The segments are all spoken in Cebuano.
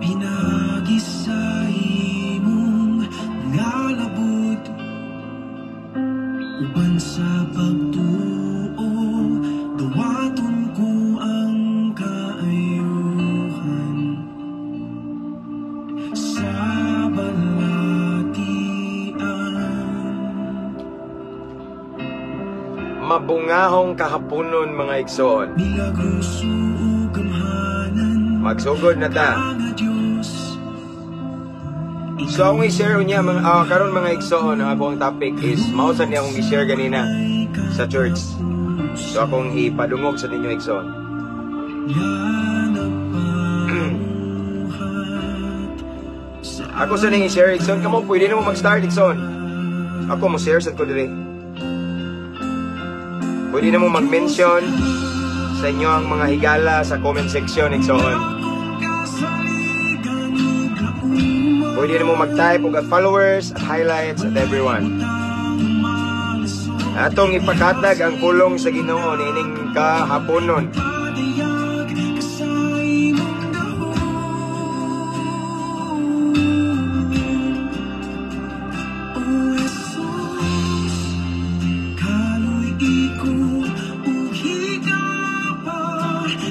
Pinagi sa imong ngalabot uban sa pagtuo, dawaton ko ang kaayuhan sa balatian. Mabungahong kahaponon, mga igsoon. Milagroso ug gamhanan Magsugod na ta. nga Dios. So akong i-share niya mga karon, mga igsoon, ang akong topic is mao sa niya akong i-share ganina sa church. So akong ipadungog sa ninyo, igsoon. Nga nagpamuhat sa Ako sa ning i-share, igsoon, kamo pwede na mo mag-start, igsoon. Ako mo share sad ko diri. Pwede na mo mag-mention sa inyo ang mga higala sa comment section, igsoon. kasaligan ug kauman. Pwede na mo mag-type og at followers, at highlights, at everyone. Atong ipakatag ang pulong sa Ginoo niining kahaponon. Padayag ka sa imong gahom. O Jesus, kaluy-i ko ug higapa,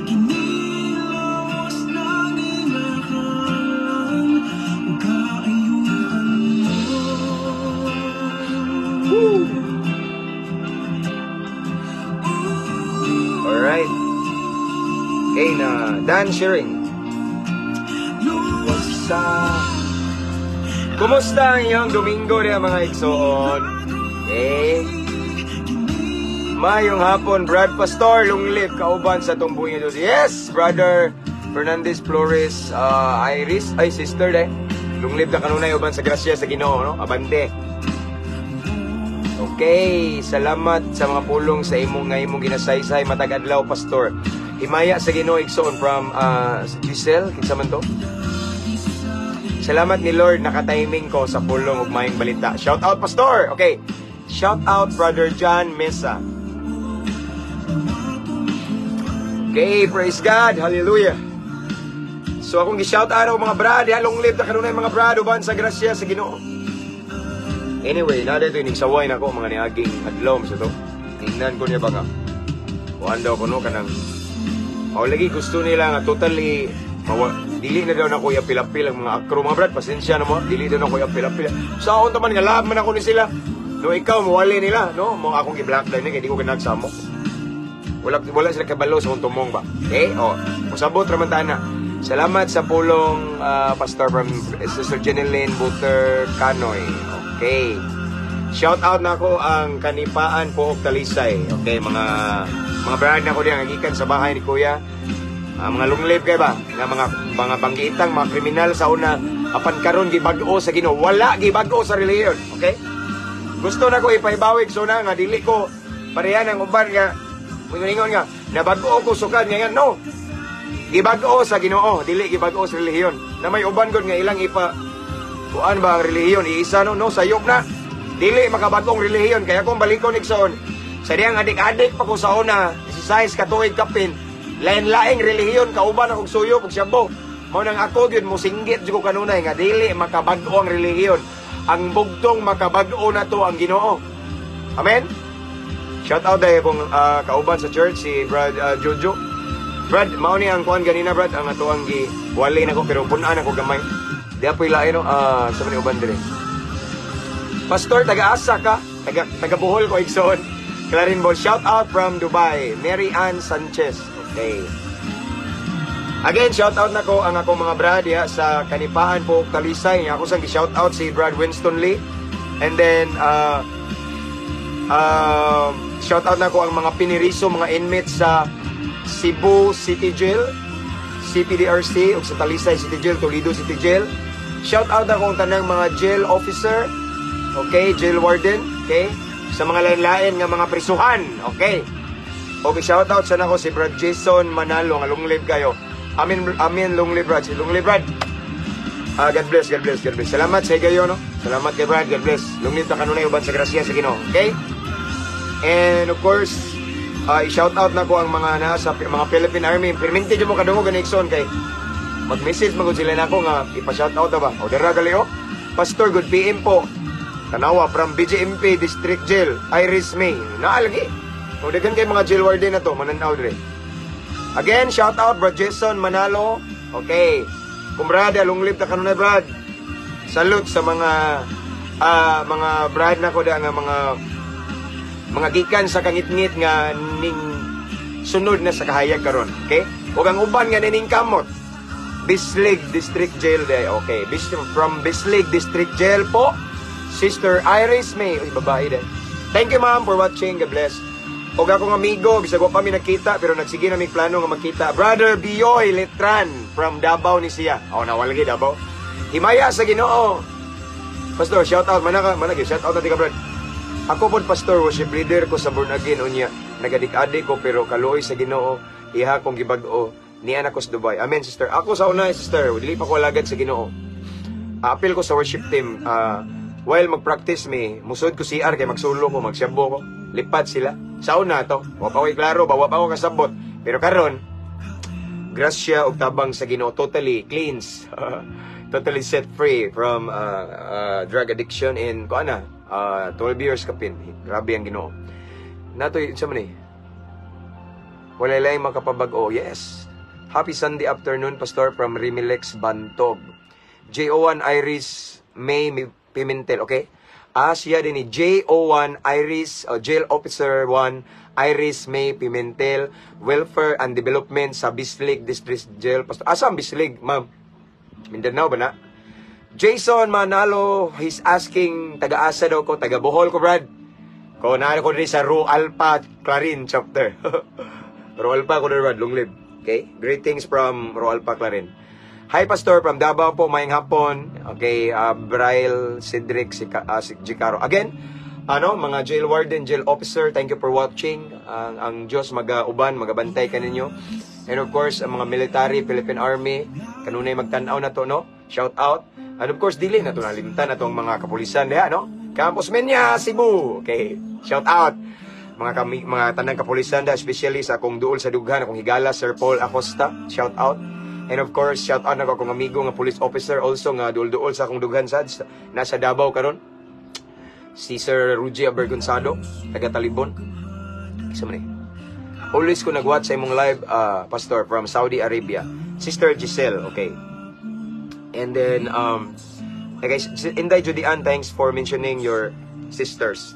kinilawas ng ingahalan ug kaayuhan mo. Woo! Alright. Okay na, done sharing. Luwas Sa Kumusta ang iyong Domingo niya, mga igsoon? Okay. Mayong hapon, Brad Pastor, long live kauban sa tumbuhin niyo. Yes, Brother Fernandez Flores, Iris, ay sister de. Long live ka kanunay uban sa grasya sa Ginoo, no? Abante. Okay, salamat sa mga pulong sa imong nga imong ginasaysay matag adlaw, Pastor. Himaya sa Ginoo, igsoon, from Giselle, kinsa man to? Salamat ni Lord, naka-timing ko sa pulong ug maayong balita. Shout out, Pastor. Okay. Shout out, Brother John Mesa. Okay, praise God. Hallelujah. So akong gi-shout out mga brad, ya, long live ta kanunay, mga brad, uban sa grasya sa Ginoo. Anyway, na dito ining saway na ko mga niaging adlaw sa to. Tingnan ko niya baka. Kuan daw kuno kanang mao lagi gusto nila nga totally mawa, dili na daw na ko apil-apil ang mga akro, mga brad, pasensya na mo, dili daw na ko apil-apil. Sa akon taman nga love man ako ni sila. No, ikaw mawali nila, no? Mo akong gi-block dahil kay di ko ganagsamo. Wala wala sila kabalo sa akong tumong ba. Okay? Oh, musabot ra man ta na. Salamat sa pulong, Pastor, from Sister Jeneline Buter Canoy. Okay. Shout out na ako ang Kanipaan po og Talisay. Okay, mga brad na ko diyan gikan sa bahay ni Kuya. Mga long live kay ba? Nga mga banggitang mga kriminal sa una apan karon gibag-o sa Ginoo. Wala gibag-o sa relihiyon. Okay? Gusto na ko ipahibawig so na nga dili ko parehan ang uban nga muingon nga nabag-o ko sukad nga nga no. Gibag-o sa Ginoo, dili gibag-o sa relihiyon. Na may uban gud nga ilang ipa kuan ba ang relihiyon iisa, no, no, sayop na. Dili makabag-ong relihiyon kaya kung balikon, igsoon, sa diyang adik-adik pa ko sa una, 16 ka tuig kapin, lain-laing relihiyon kauban akong suyop ug shabu. Mao nang ako gyud mosinggit jud ko kanunay nga dili makabag-o ang relihiyon. Ang bugtong makabag-o na to ang Ginoo. Amen. Shout out dahil akong kauban sa church si Brad Jojo. Brad, mao ni ang kuan ganina, Brad, ang ato ang gi wali nako pero pun-an ako gamay. Di apoy lain no sa man uban dire. Pastor, taga-asa ka? Taga Bohol ko, igsoon. Clarin Ball, shout out from Dubai. Mary Ann Sanchez. Okay. Again, shout out na ko ang akong mga brad ya sa Kanipaan po Talisay. Ako sang shout out si Brad Winston Lee. And then shout out na ko ang mga piniriso, mga inmates sa Cebu City Jail, CPDRC ug sa Talisay City Jail, Toledo City Jail. Shout out na ko ang tanang mga jail officer, okay, jail warden, okay, sa mga lain-lain nga mga prisuhan, okay. Okay, shout out sa nako si Brad Jason Manalo nga long live kayo. Amin, amin, long live, Brad. Long live, Brad. Ah, God bless, God bless, God bless. Salamat sa higayon, no? Salamat kay Brad, God bless. Long live ta kanunay uban sa grasya sa Ginoo. Okay? And of course, i-shout out na ko ang mga nasa mga Philippine Army. Perminti jud mo kadungog gani, igsoon, kay Mag-message magud sila nako nga ipa-shout out ba. O dira gali oh. Pastor, good PM po. Tanawa from BJMP District Jail, Iris May. Naalagi. O daghan kay mga jail warden na to, mananaw dire. Again, shout out Brad Jason Manalo. Okay. Kumbrada, long live ta kanunay, Brad. Salute sa mga brad na ko da nga mga gikan sa kangitngit nga ning sunod na sa kahayag karon. Okay? Ug ang uban nga nining kamot. Bislig District Jail day. Okay. From Bislig District Jail po, Sister Iris May. Uy, babae day. Thank you, ma'am, for watching. God bless. Og akong amigo, bisag wa pa mi nagkita pero nagsige na mi plano nga magkita. Brother Bioy Letran from Davao ni siya. Oh, nawala lagi Davao. Himaya sa Ginoo. Pastor, shout out manaka, managi, shout out na ti ka, brad. Ako pod, pastor, worship leader ko sa born again unya. Nagadik-adik ko pero kaluoy sa Ginoo, iha kong gibag-o. Niya na ko sa Dubai. Amen, sister. Ako sa una, sister, dili pa ko alagad sa Ginoo. Apil ko sa worship team, while mag-practice mi, musod ko CR kay magsulo ko, magsyabo ko. Lipat sila. Sa una to, wa pa ko'y klaro, ba wa pa ko kasabot. Pero karon, grasya ug tabang sa Ginoo, totally cleans. Totally set free from drug addiction in kuan na, 12 years kapin. Grabe ang Ginoo. Natoy sa man eh. Wala lang makapabag-o. Yes. Happy Sunday afternoon, Pastor, from Rimilex Bantog. JO1 Iris May Pimentel, okay? Ah, siya din ni JO1 Iris, Jail Officer 1 Iris May Pimentel, Welfare and Development sa Bislig District Jail. Pastor, asa ang Bislig, ma'am? Mindanao ba na? Jason Manalo, he's asking, taga-asa daw ko, taga Bohol ko, Brad. Ko na ko diri sa Ro Alpha Clarin chapter. Ro Alpha ko diri, Brad, long live. Okay? Greetings from Ro Alpha Clarin. Hi, Pastor, from Davao po, maayong hapon. Okay, Braille Cedric si Gicaro. Again, ano, mga jail warden, jail officer, thank you for watching. Ang Diyos magauban, magabantay kaninyo. And of course, ang mga military, Philippine Army, kanunay magtan-aw na to, no? Shout out. And of course, dili na to nalimtan atong mga kapulisan diha, no? Campus Menya, Cebu. Okay, shout out. Mga kami, mga tanang kapulisan da, especially sa akong duol sa dughan, akong higala, Sir Paul Acosta, shout out. And of course, shout out na ko akong amigo nga police officer also nga duol-duol sa akong dughan sad nasa Davao karon. Si Sir Ruji Abergonzado, taga Talibon. Isa man eh. Always ko nag-watch sa imong live, Pastor, from Saudi Arabia. Sister Giselle, okay. And then, hey guys, Inday Judian, thanks for mentioning your sisters.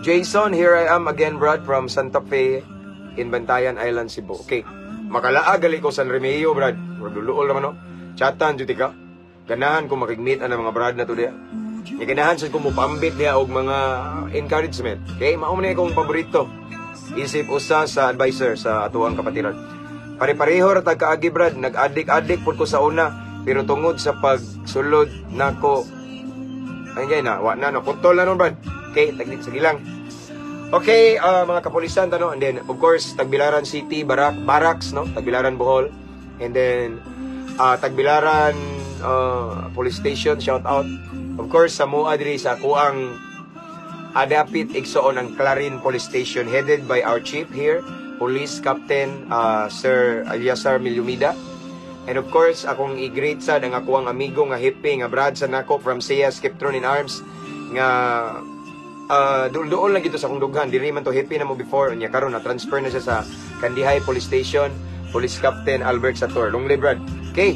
Jason, here I am again, Brad, from Santa Fe in Bantayan Island, Cebu. Okay. Makalaag gali ko San Remigio, Brad. Ruduluol naman, no? Chatan, juti ka. Ganahan ko makig-meet ang mga brad na to diya. Ni ganahan sa ko mupambit diya og mga encouragement. Okay, mao man ni akong paborito. Isip usa sa advisor sa atuang kapatiran. Pare-pareho ra tag kaagi, Brad, nag-adik-adik pud ko sa una, pero tungod sa pagsulod nako ay gay na, wa na no, putol na nun, Brad. Okay, tagli sige lang. Okay, mga kapulisan tano, and then of course Tagbilaran City, Barracks, no? Tagbilaran Bohol. And then Tagbilaran Police Station, shout out. Of course sa mua diri sa kuang adapit igsoon ang Clarin Police Station headed by our chief here, Police Captain Sir Eliasar Milumida. And of course, akong i-greet sad ang akuang amigo nga hippie nga brad sa nako from Sia Skiptron in Arms nga duol-duol lang gito sa akong dughan. Diri man to hippie na mo before unya karon na transfer na siya sa Kandihay Police Station, Police Captain Albert Sator. Long live, Brad. Okay.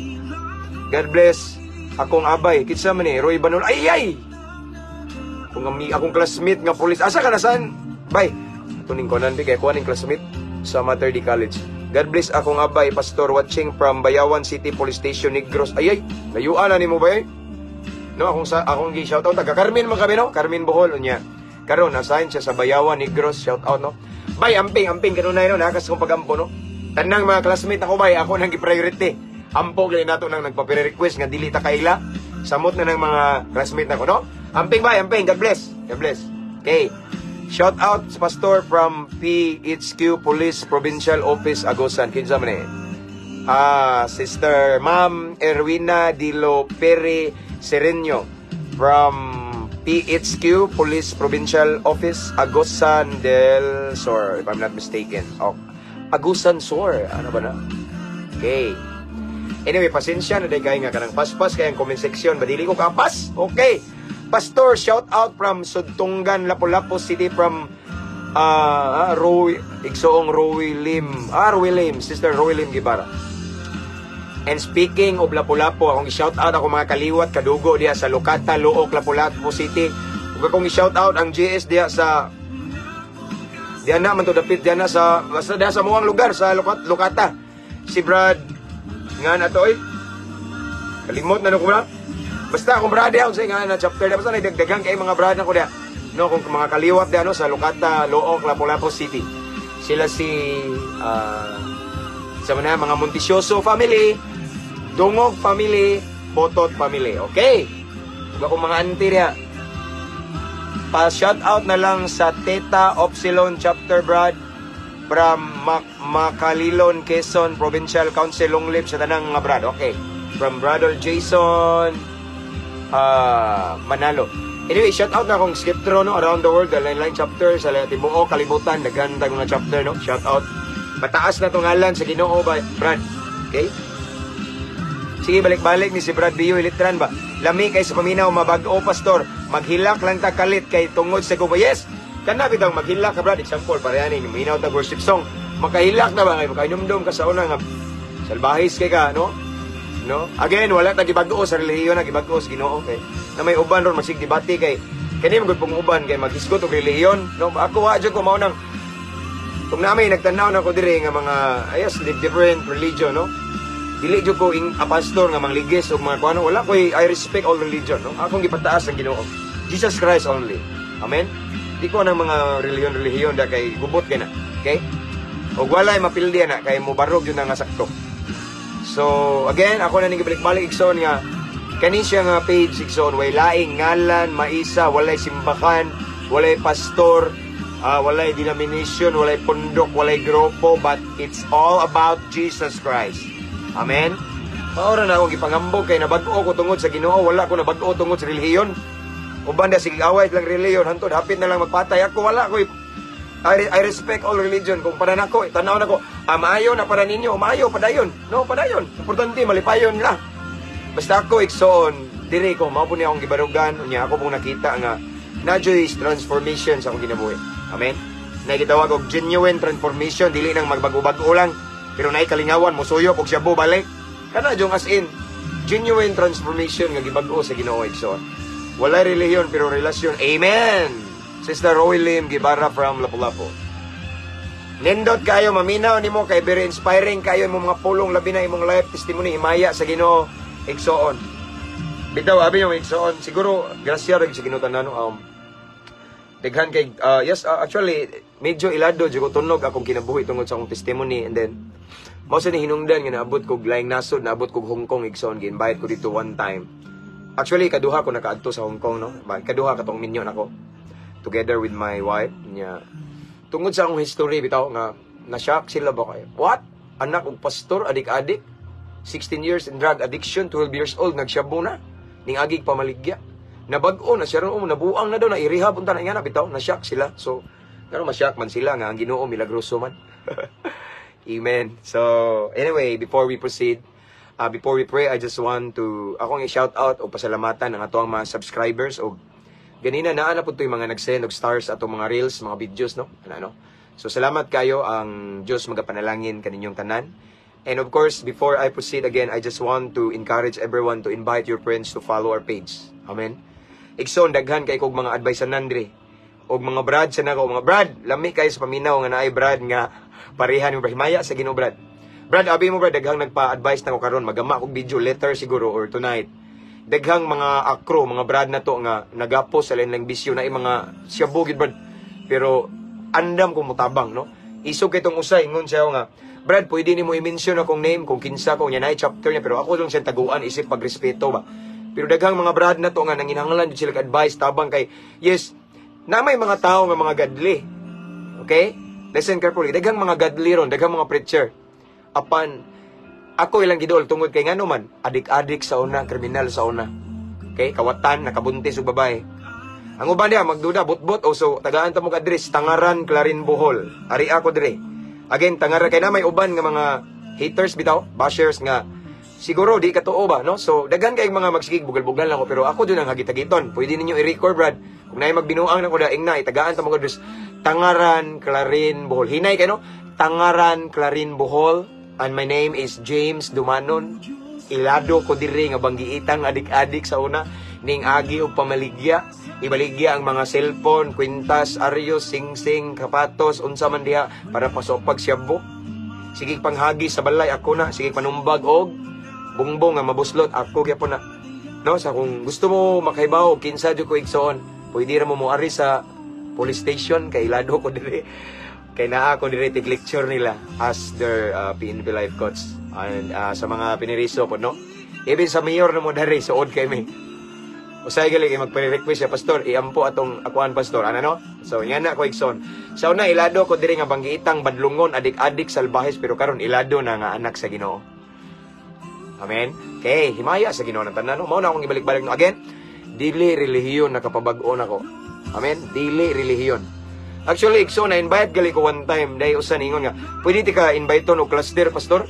God bless. Akong abay, kinsa man ni Roy Banol. Ay ay. Kung akong classmate nga police. Asa ka na san? Bay. Ato ning konan bi kay kuha ning classmate sa Mater Dei College. God bless akong abay, Pastor, watching from Bayawan City Police Station, Negros. Ay ay, layuan na nimo bay. No, akong gi shout out taga Carmen man kami, no? Carmen Bohol unya. Karon assign siya sa Bayawan Negros, shout out, no. Bay, amping amping kanunay no, nakas kong pagampo, no. Tanang mga classmate ako, bay, ako nang gi-priority. Ampo gali nato nang nagpa-request nga dili ta kaila. Samot na ng mga classmate nako, no. Amping bay, amping, God bless. God bless. Okay. Shout out sa pastor from PHQ Police Provincial Office Agusan. Kinsa man eh? Ah, Sister Ma'am Erwina Dilo Pere Sereño from PHQ Police Provincial Office Agusan del Sur, if I'm not mistaken. Oh, Agusan Sur, ano ba na? Okay. Anyway, pasensya na day kay nga kanang paspas kay ang comment section. Badili ko kapas. Okay. Pastor, shout out from Sudtunggan, Lapu-Lapu City, from Roy, Igsoong Roy Lim. Ah, Roy Lim, Sister Roy Lim Gibara. And speaking of Lapu-Lapu, akong i-shout out ako mga kaliwat kadugo diha sa Lucata, Looc, Lapu-Lapu City. Ug akong i-shout out ang GS diha sa diha na man to dapit diha na sa basta diha sa muang lugar sa Lucata. Si Brad nga na to oy. Kalimot na no ko, Brad. Basta akong brad diha unsa nga na chapter diha, basta nagdagdagan kay mga brad na ko diha. No, kung mga kaliwat diha no sa Lucata, Looc, Lapu-Lapu City. Sila si sa mga mga Montisioso family, Dungog family, Botot family. Okay. Ug akong mga auntie diha. Pa-shout out na lang sa Theta Upsilon chapter, Brad, from Makalilon, Quezon Provincial Council. Long live sa tanang mga brad. Okay. From Brother Jason Manalo. Anyway, shout out na akong scriptro no around the world, line line chapter sa tibuok kalibutan, daghan tag mga chapter no. Shout out. Mataas na tong ngalan sa Ginoo ba, Brad. Okay? Sige, balik-balik ni si Brad Bio Ilitran ba? Lami kay sa paminaw, mabag-o, pastor. Maghilak lang ta kalit kay tungod sa guba. Yes, kana bitaw maghilak ka, Brad. Example, pareha ni minaw ta worship song. Makahilak na ba kay makainumdum ka sa una nga salbahis kay ka, no? No? Again, wala ta gibag-o sa relihiyon, na gibag-o sa Ginoo kay na may uban ron magsig debate kay kani man gud pong uban kay maghisgot og relihiyon, no? Ako wa jud ko mao nang kung namin nagtanaw na ko diri nga mga yes, different religion, no? Dili jud ko ing a pastor nga mangligis og mga kuano, wala ko. I respect all religion, no? Akong gipataas ang Ginoo Jesus Christ only. Amen. Di ko nang mga relihiyon relihiyon da kay gubot kay na. Okay, og walay mapildi na kay mobarog jud na nga sakto. So again, ako na ning gibalik-balik, igsoon, nga kani siya nga page, igsoon, way laing ngalan, maisa, walay simbakan, walay pastor, walay denomination, walay pundok, walay grupo, but it's all about Jesus Christ. Amen. Maura na akong gipangambog kay nabag-o ko tungod sa Ginoo, wala ko nabag-o tungod sa relihiyon. Uban na sige away lang relihiyon hantod hapit na lang magpatay ako, wala ko. I respect all religion. Kung para nako, tanaw nako, maayo na para ninyo, maayo padayon. No, padayon. Importante malipayon la. Basta ako, igsoon, diri ko mao po ni akong gibarugan, unya ako pong nakita nga na is transformation sa akong kinabuhi. Amen. Na gitawag og genuine transformation, dili nang magbag-o-bag-o lang. Pero naay kalingawan, mosuyop og shabu balik. Kana jung as in genuine transformation nga gibag-o sa Ginoo, igsoon. Walay relihiyon pero relasyon. Amen. Sister Roy Lim Gibara from Lapu-Lapu. Nindot kayo maminaw nimo kay very inspiring kayo imong mga pulong, labi na imong life testimony, himaya sa Ginoo, igsoon. Bitaw abi yung igsoon, siguro grasya ra gyud sa Ginoo tanan no. Daghan kay yes, actually medyo ilado jud ko tunog akong kinabuhi tungod sa akong testimony, and then mao sa ni hinungdan nga naabot kog laing nasod, naabot kog Hong Kong, igsoon, gi-invite ko dito one time. Actually, kaduha ko nakaadto sa Hong Kong, no. Kaduha katong minyo nako together with my wife niya. Tungod sa akong history bitaw nga na-shock sila ba kayo. What? Anak og pastor, adik-adik, 16 years in drug addiction, 12 years old nagshabu na. Ning agig pamaligya. Nabag-o na siya ron, nabuang na daw, na i-rehab unta na nga na bitaw, na-shock sila. So, ngano ma-shock man sila nga ang Ginoo milagroso man. Amen. So, anyway, before we proceed, before we pray, I just want to, akong i-shout out o pasalamatan ang atoang mga subscribers o ganina naa na po yung mga nag-send og stars atong mga reels, mga videos, no? Ano, ano? So, salamat kayo, ang Diyos magapanalangin kaninyong tanan. And of course, before I proceed again, I just want to encourage everyone to invite your friends to follow our page. Amen. Igsoon, daghan kay kog mga advice nandre. Og mga brad sa nako, mga brad, lami kayo sa paminaw nga naay brad nga parehan mo himaya sa Ginoo, brad. Brad, abi mo brad, daghang nagpa-advise nako karon, magama kog video later siguro or tonight. Daghang mga akro, mga brad na to nga nagapos sa lain bisyo na mga shabu gid, brad. Pero andam ko motabang, no? Isog kay tong usay ingon siya nga, "Brad, pwede nimo i-mention akong name kung kinsa ko niya na chapter niya," pero ako lang siyang taguan isip pagrespeto ba. Pero daghang mga brad na to nga nanginahanglan jud sila advice, tabang kay yes, na may mga tao nga mga godly. Okay? Listen carefully. Daghang mga godly ron, daghang mga preacher. Apan ako ilang gidol tungod kay ngano man, adik-adik sa una, kriminal sa una. Okay? Kawatan, nakabuntis og babae. Ang uban niya magduda butbot o so tagaan ta mo address, Tangaran, Clarin, Bohol. Ari ako dire. Again, Tangaran kay na may uban nga mga haters bitaw, bashers nga Siguro di katuo ba, no? So daghan kay mga magsigig bugal-bugal lang ako, pero ako jud ang hagit-hagiton. Pwede ninyo i-record, brad. Kung naay magbinuang nako daing na itagaan ta mo kadus Tangaran Clarin Bohol. Hinay kay, no? Tangaran Clarin Bohol, and my name is James Dumanon. Ilado ko diri nga banggiitang adik-adik sa una ning agi og pamaligya. Ibaligya ang mga cellphone, kwintas, aryos, singsing, kapatos, unsa man diha para pasopag siyabo. Sige panghagi sa balay, ako na, sige panumbag og bungbong nga mabuslot, ako gyapon na. No, sa kung gusto mo makahibaw kinsa jud ko igsoon, pwede ra mo moari sa police station kay ilado ko diri. Kay naa ko diri tig lecture nila as their PNP life coach and sa mga piniriso po, no. Even sa mayor na mo diri suod kay mi. Usay gali kay magpa-request siya, "Pastor, iampo atong akuan, pastor." Ano, no? So, yan na ko igsoon. Sa una, ilado ko diri nga banggiitang badlungon, adik-adik, salbahes, pero karon ilado na nga anak sa Ginoo. Amen? Okay, himaya sa Ginoo ng tanan. No? Mao na akong ibalik-balik. No? Again, dili relihiyon nakapabag-o nako. Amen? Dili relihiyon. Actually, igsoon, na-invite gali ko one time. Dahil usa ningon nga, "Pwede ti ka invite no cluster, pastor?"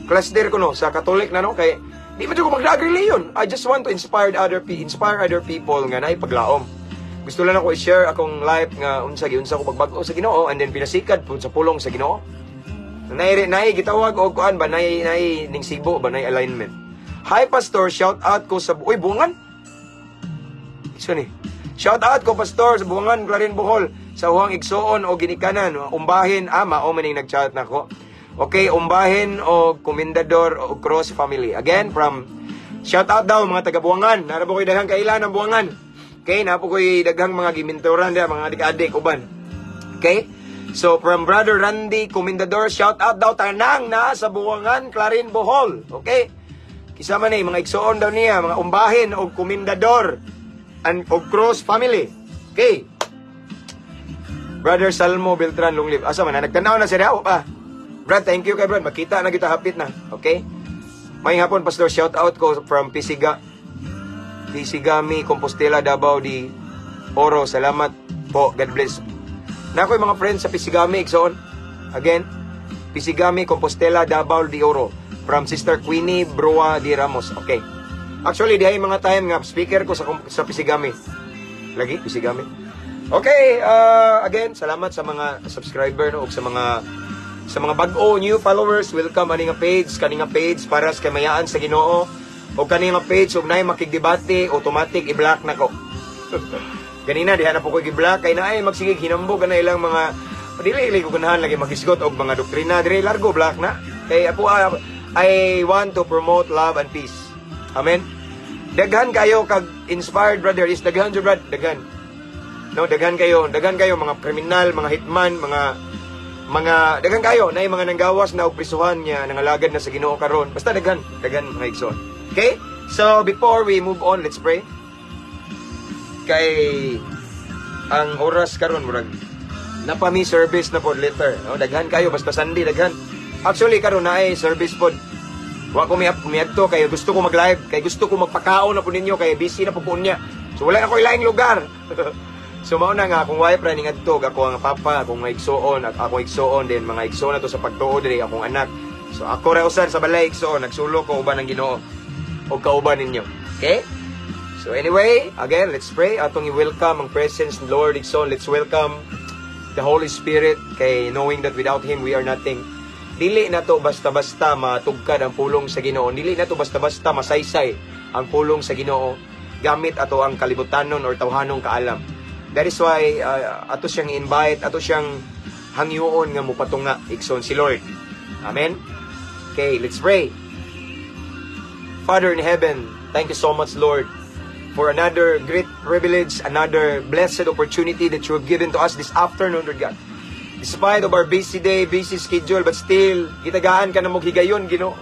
Cluster ko, no, sa Catholic na, no, kay di man jud ko magdaag relihiyon. I just want to inspire other people nga naay paglaom. Gusto lang ako i-share akong life nga unsa giunsa ko pagbag-o sa Ginoo and then pinasikad pud sa pulong sa Ginoo. Nay nay gitawag og kuan ba, nay nay ning sibo ba, nay alignment. "Hi pastor, shout out ko sa, uy, Buangan. Isa ni. Shout out ko, pastor, sa Buangan, Clarin Bohol, sa uhang igsuon o ginikanan, umbahin ama o maning nag-chat nako. Okay, umbahin o komendador o cross family. Again, from shout out daw mga taga Buangan. Nara po ko'y daghang kailan ng Buangan. Okay, naa po ko'y daghang mga gimintoran diha, mga adik-adik uban. Okay? So, from Brother Randy Comendador, shout out daw tanang na sa Buangan, Clarin Bohol. Okay? Kisa man eh, mga igsuon daw niya, mga umbahin o komendador and og cross family. Okay. Brother Salmo Beltran, long live. Asa man na? Nagtanaw na siya pa. Brad, thank you kay Brad. Makita na kita hapit na. Okay? May hapon, pastor, shout out ko from Pisiga. Pisigami, Compostela, Davao de Oro. Salamat po. God bless. Na ako'y mga friends sa Pisigami, igsoon. Again, Pisigami, Compostela, Davao de Oro. From Sister Queenie Broa de Ramos. Okay. Actually, dihay mga time nga speaker ko sa Pisigami. Lagi, Pisigami. Okay, again, salamat sa mga subscriber, no, ug sa mga bag-o new followers, welcome ani nga page, kani nga page para sa kamayaan sa Ginoo. O kani nga page, ug naay makigdebate, automatic i-block nako. Ganina diha na po ko gi-block kay naay magsigig hinambog na ilang mga dili ili ko ganahan lagi magisgot og mga doktrina dire, largo block na. Kay ako, I want to promote love and peace. Amen. Daghan kayo kag inspired brother is daghan jud, brad, daghan. No, daghan kayo mga kriminal, mga hitman, mga daghan kayo na mga nanggawas na og prisuhan niya nangalagad na sa Ginoo karon. Basta daghan, daghan mga igsoon. Okay? So before we move on, let's pray. Kay ang oras karon murag napami service na pod later. No, daghan kayo basta Sunday daghan. Actually karon naay service pod. Wa ko miadto kay gusto ko mag-live, kay gusto ko magpakaon na po ninyo kay busy na po po niya. So wala na ko ilaing lugar. So mao na nga akong wife ra ning adto, ako ang papa, akong mga igsuon, at akong igsuon din mga igsuon na to sa pagtuo diri, akong anak. So ako ra usan sa balay, igsuon, nagsulo ko uban ang Ginoo og kauban ninyo. Okay? So anyway, again, let's pray. Atong i-welcome ang presence ng Lord, igsoon. Let's welcome the Holy Spirit kay knowing that without Him we are nothing. Dili na to basta-basta matugkad ang pulong sa Ginoo. Dili na to basta-basta masaysay ang pulong sa Ginoo gamit ato ang kalibutanon or tawhanong kaalam. That is why ato siyang invite, ato siyang hangyoon nga mupatunga igsoon si Lord. Amen. Okay, let's pray. Father in heaven, thank you so much, Lord, for another great privilege, another blessed opportunity that you have given to us this afternoon, Lord God. Despite of our busy day, busy schedule, but still, gitagaan ka namo higayon, Ginoo.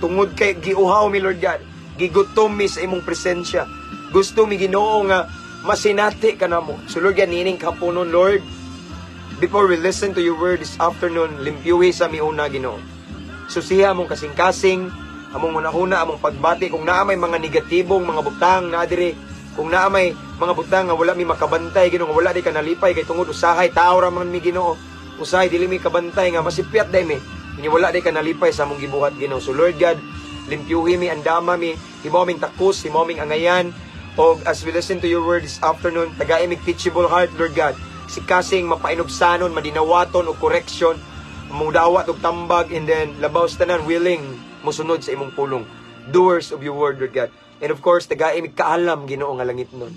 Tungod kay giuhaw mi, Lord God. Gigutom mi sa imong presensya. Gusto mi, Ginoo, nga masinati ka namo. So Lord God, niining kapunon, Lord, before we listen to your word this afternoon, limpyuhi sa mi una, Ginoo. Susiha among kasing-kasing, among hunahuna, among pagbati, kung naa may mga negatibong mga butang na diri, kung naa may mga butang nga wala mi makabantay, Ginoo, nga wala di ka nalipay kay tungod usahay tao ra man mi, Ginoo. Usahay dili mi kabantay nga masipyat day mi. Ini wala di ka nalipay sa among gibuhat, Ginoo. So Lord God, Limpyuhi mi, andama mi, himo aming takos, himo aming angayan. Og as we listen to your word this afternoon, tagai mig teachable heart, Lord God. Sikasing mapainubsanon, madinawaton og correction, mudawat og tambag, and then labaw sa tanan, willing mosunod sa imong pulong. Doers of your word, Lord God. And of course, tagai mig kaalam, Ginoo, nga langit nun.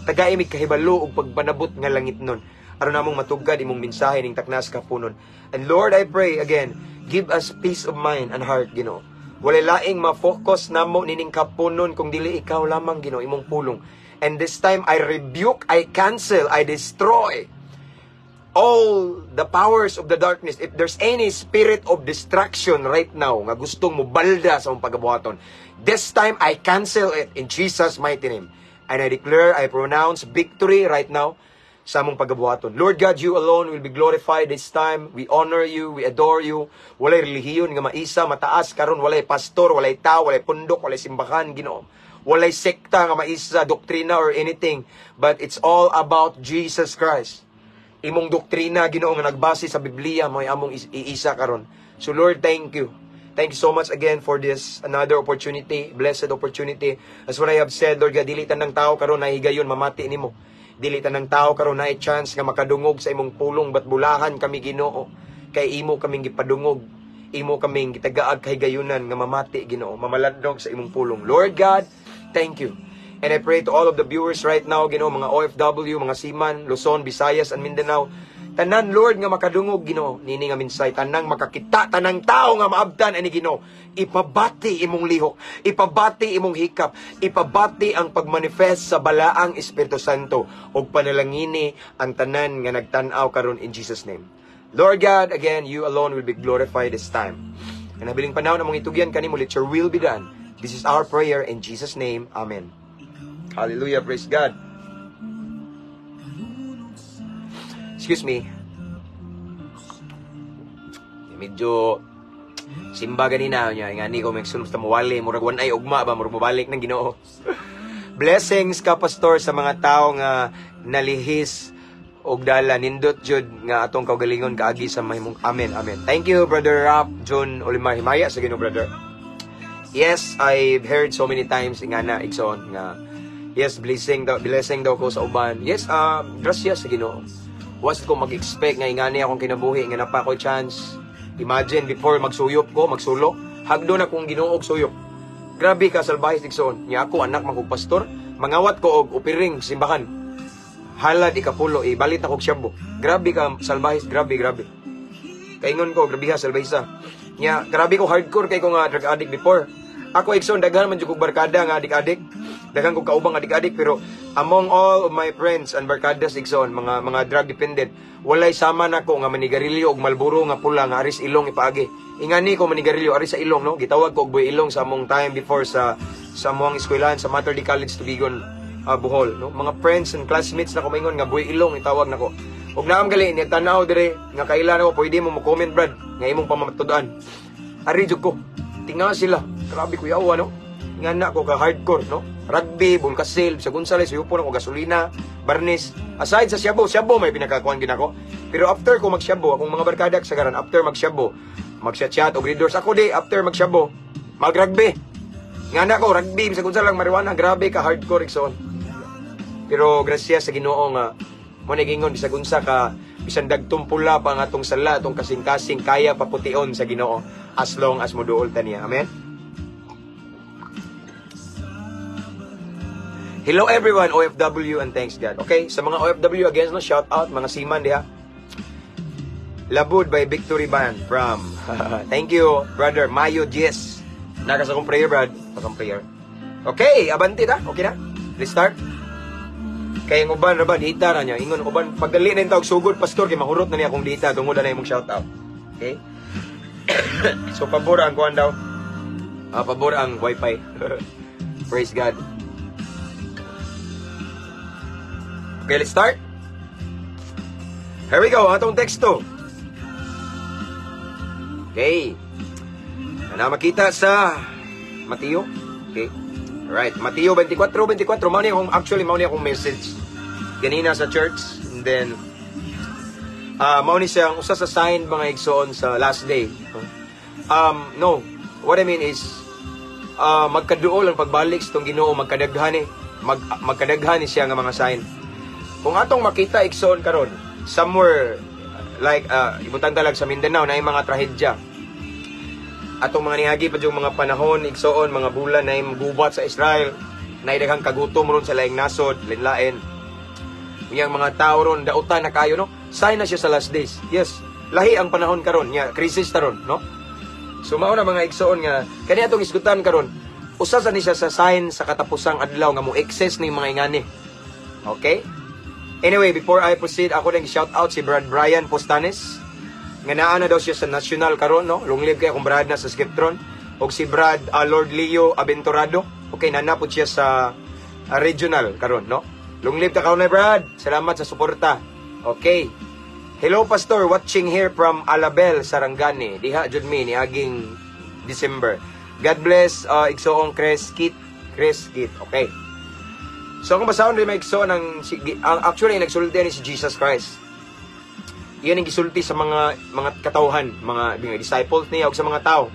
Tagai mig kahibalo og pagpanabot nga langit nun. Aron namong matugad imong mensahe ning taknas kapunon. And Lord, I pray again, give us peace of mind and heart, Ginoo. Walay laing ma-focus namo nining kapunon kung dili ikaw lamang, Ginoo, imong pulong. And this time, I rebuke, I cancel, I destroy all the powers of the darkness. If there's any spirit of distraction right now nga gustong mobalda sa among pagabuhaton, this time I cancel it in Jesus' mighty name. And I declare, I pronounce victory right now sa among pagabuhaton. Lord God, you alone will be glorified this time. We honor you, we adore you. Walay relihiyon nga maisa, mataas karon, walay pastor, walay tao, walay pundok, walay simbahan, Ginoo. Walay sekta nga maisa, doktrina or anything, but it's all about Jesus Christ. Imong doktrina, Ginoo, nga nagbase sa Biblia, mo'y among iisa karon. So Lord, thank you. Thank you so much again for this another opportunity, blessed opportunity. As what I have said, Lord God, dili tanang tao karon na higayon mamati nimo. Dili tanang tao karon na chance nga makadungog sa imong pulong, but bulahan kami, Ginoo, kay imo kaming gipadungog. Imo kaming gitagaag kahigayunan nga mamati, Ginoo, mamalandong sa imong pulong. Lord God, thank you. And I pray to all of the viewers right now, Ginoo, mga OFW, mga seaman, Luzon, Visayas, and Mindanao. Tanan, Lord, nga makadungog, Ginoo, nini nga minsay, tanang makakita, tanang tao nga maabtan ani, Ginoo. Ipabati imong lihok, ipabati imong hikap, ipabati ang pagmanifest sa balaang Espiritu Santo ug panalangini ang tanan nga nagtan-aw karon in Jesus' name. Lord God, again, you alone will be glorified this time. And nabiling panahon among itugyan kanimo, let your will be done. This is our prayer in Jesus' name. Amen. Hallelujah. Praise God. Excuse me. Medyo simba ganina niya nga ni ko magsulom sa muwali, murag ay ugma ba, murag mobalik ng Ginoo. Blessings ka, pastor, sa mga tao nga nalihis og dala, nindot jud nga atong kaugalingon kaagi sa mahimong. Amen, amen. Thank you, Brother Rap John Olimar. Himaya sa Ginoo, brother. Yes, I've heard so many times nga na, igsoon, nga yes, blessing daw, blessing daw ko sa uban. Yes, grasya sa Ginoo. Was ko mag-expect nga ingani akong kinabuhi nga napa ko chance. Imagine, before magsuyop ko, magsulo, hagdo na kong Ginoo og suyop. Grabe ka salbahe, igsoon. Nya ako anak man kog pastor, mangawat ko og upiring simbahan. Halad ikapulo, ibalit na kog shabu. Grabe ka salbahe, grabe, grabe. Kaingon ko, grabe ha, salbahisa. Nya, grabe ko hardcore kay ko nga drug addict before. Ako, igsoon, daghan man jud kog barkada nga adik-adik. Daghan kog kaubang adik-adik, pero among all of my friends and barkadas, igsoon, mga drug dependent, walay sama nako nga manigarilyo og Marlboro nga pula nga aris ilong ipaagi. Ingani ko manigarilyo ari sa ilong, no. Gitawag ko og boy ilong sa among time before sa among eskwelahan sa Mater Dei College Tubigon, Bohol, no. Mga friends and classmates na ko maingon nga boy ilong itawag nako. Og naam gali ni tanaw dire nga kailan ako, pwede mo mo comment, brad, nga imong pamatud-an. Ari jud ko. Tinga sila. Grabe kuyawa, no. Nga na ko ka hardcore, no. Rugby, bulkasil, sa Gonzales, suyupon ako gasolina, barnis. Aside sa shabu, shabu may pinakakuan ginako. Pero after ko magsyabo, akong mga barkada sagaran, after magsyabo, magchat-chat og readers ako di after magsyabo, magrugby. Nga na ko rugby sa Gonzales lang marijuana, grabe ka hardcore, igsoon. Pero grasya sa Ginoo nga mo nagingon bisag unsa ka, bisan dagtong pula pa nga atong sala, atong kasing-kasing, kaya papution sa Ginoo as long as moduol ta niya. Amen. Hello everyone, OFW, and thanks God. Okay, sa mga OFW again, no, shout out mga seaman diha. Labud by Victory Band from. Thank you, brother Mayo Diez. Naka sa akong prayer, brad. Sa akong prayer. Okay, abanti ta. Okay na? Let's start. Kay ang uban ra ba dita ra niya. Ingon uban pagdali na yung tawag sugod, pastor, kay mahurot na niya akong dita tungod na imong shout out. Okay? So pabor ang kuan daw. Pabor ang wifi. Praise God. Okay, let's start. Here we go, atong teksto. Okay. Na makita sa Mateo. Okay. Alright, Mateo 24:24. Mao ni akong, actually, mao ni akong message ganina sa church. And then, mao ni siyang usa sa sign, mga igsoon, sa last day. No, what I mean is, Magkaduol ang pagbalik sa atong Ginoo, magkadaghan ni magkadaghan ni siya nga mga sign. Kung atong makita, igsoon, karon somewhere like ibutang talag sa Mindanao na mga trahedya, atong mga niagi pa yung mga panahon, igsoon, mga bulan na gubat sa Israel, na daghang kagutom ron sa laing nasod, lain-lain. Yang mga tao ron dautan na kayo, no? Sign na siya sa last days. Yes, lahi ang panahon karon nya, crisis taron, no? So mao na, mga igsoon, nga kani atong isgutan karon, usa sa ni siya sa sign sa katapusang adlaw nga mo excess ni mga ingani. Okay? Anyway, before I proceed, ako nang shout out si Brad Brian Postanes nga naa na daw siya sa national karon, no? Long live kay akong brad na sa Skiptron. Og si Brad Lord Leo Aventurado. Okay, naa pod siya sa regional karon, no? Long live ta karon, Brad. Salamat sa suporta. Okay. Hello, Pastor, watching here from Alabel, Sarangani. Diha jud mi niaging December. God bless, igsoong Chris Kit. Chris Kit. Okay. So kung basahon rin may igsoon ang actually nagsulti ni si Jesus Christ. Iyan ang gisulti sa mga katawhan, mga disciples niya ug sa mga tao.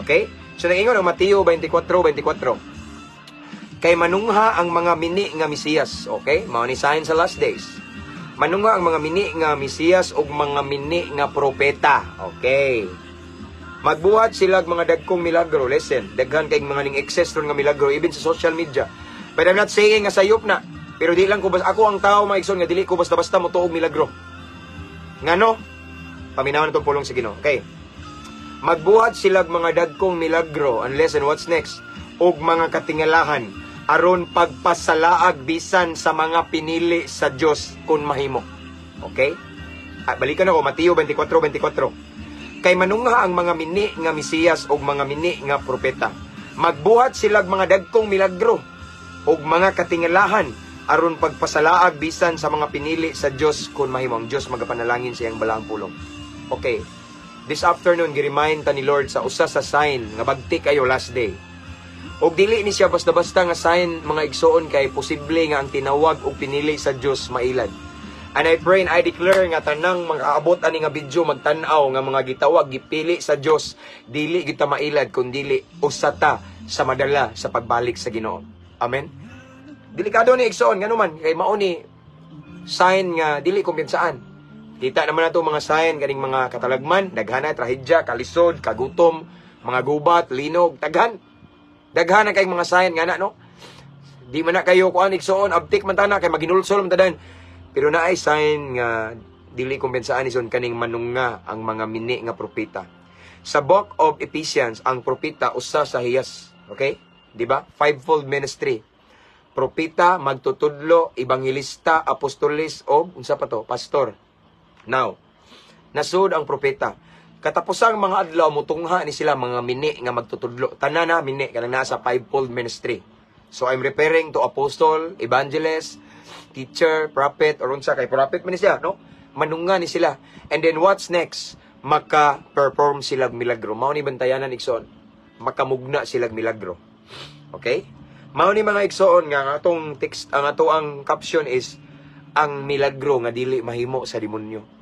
Okay? So nag-ingon ang Mateo 24:24. Kay manungha ang mga mini nga Mesiyas, okay? Mao ni sign sa last days. Manungha ang mga mini nga Mesiyas ug mga mini nga propeta. Okay. Magbuhat sila og mga dagkong milagro. Listen, daghan kay mga ning excess ron nga milagro even sa social media. But I'm not saying nga sayop na. Pero di lang ko bas ako ang tao, mga igsoon, nga dili ko basta-basta motuo og milagro. Ngano? Paminawon itong pulong sa Ginoo. Okay. Magbuhat sila og mga dagkong milagro. And listen, what's next? Og mga katingalahan aron pagpasalaag bisan sa mga pinili sa Dios kung mahimo. Okay? Ah, balikan ako Mateo 24:24. Kay manungha ang mga mini nga Mesiyas ug mga mini nga propeta. Magbuhat sila og mga dagkong milagro ug mga katingalahan aron pagpasalaag bisan sa mga pinili sa Dios kung mahimo. Ang Dios magapanalangin sa iyang balaang pulong. Okay. This afternoon, gi-remind ta ni Lord sa usa sa sign nga bagti kayo last day. Og dili ni siya basta-basta nga sign, mga igsoon, kay posible nga ang tinawag og pinili sa Dios mailad. And I pray and I declare nga tanang mga abot ani nga video magtan-aw nga mga gitawag, gipili sa Dios, dili kita mailad kun dili usa ta sa madala sa pagbalik sa Ginoo. Amen. Delikado ni, igsoon, ngano man kay mao ni sign nga dili kumpensaan. Kita naman nato mga sign kaning mga katalagman, daghana trahedya, kalisod, kagutom, mga gubat, linog, daghan. Daghan na kay mga sign nga na, no. Di man na kayo kuan, igsoon, abtik man tana kay maginulsol man tadan. Pero naay sign nga dili kumpensaan ison, kaning manunga ang mga mini nga propeta. Sa Book of Ephesians, ang propeta usa sa hiyas. Okay? Di ba? Fivefold ministry. Propeta, magtutudlo, ebanghelista, apostolis, o unsa pa to? Pastor. Now, nasud ang propeta. Katapusang mga adlaw, mutungha ni sila mga mini nga magtutudlo. Tanan na mini kanang nasa fivefold ministry. So I'm referring to apostle, evangelist, teacher, prophet, or unsa kay prophet man ni siya, no? Manunga ni sila. And then what's next? Maka-perform sila og milagro. Mao ni bantayanan, igsoon. Makamugna sila og milagro. Okay? Mao ni, mga igsoon, nga ang atong text, ang ato ang caption is ang milagro nga dili mahimo sa demonyo.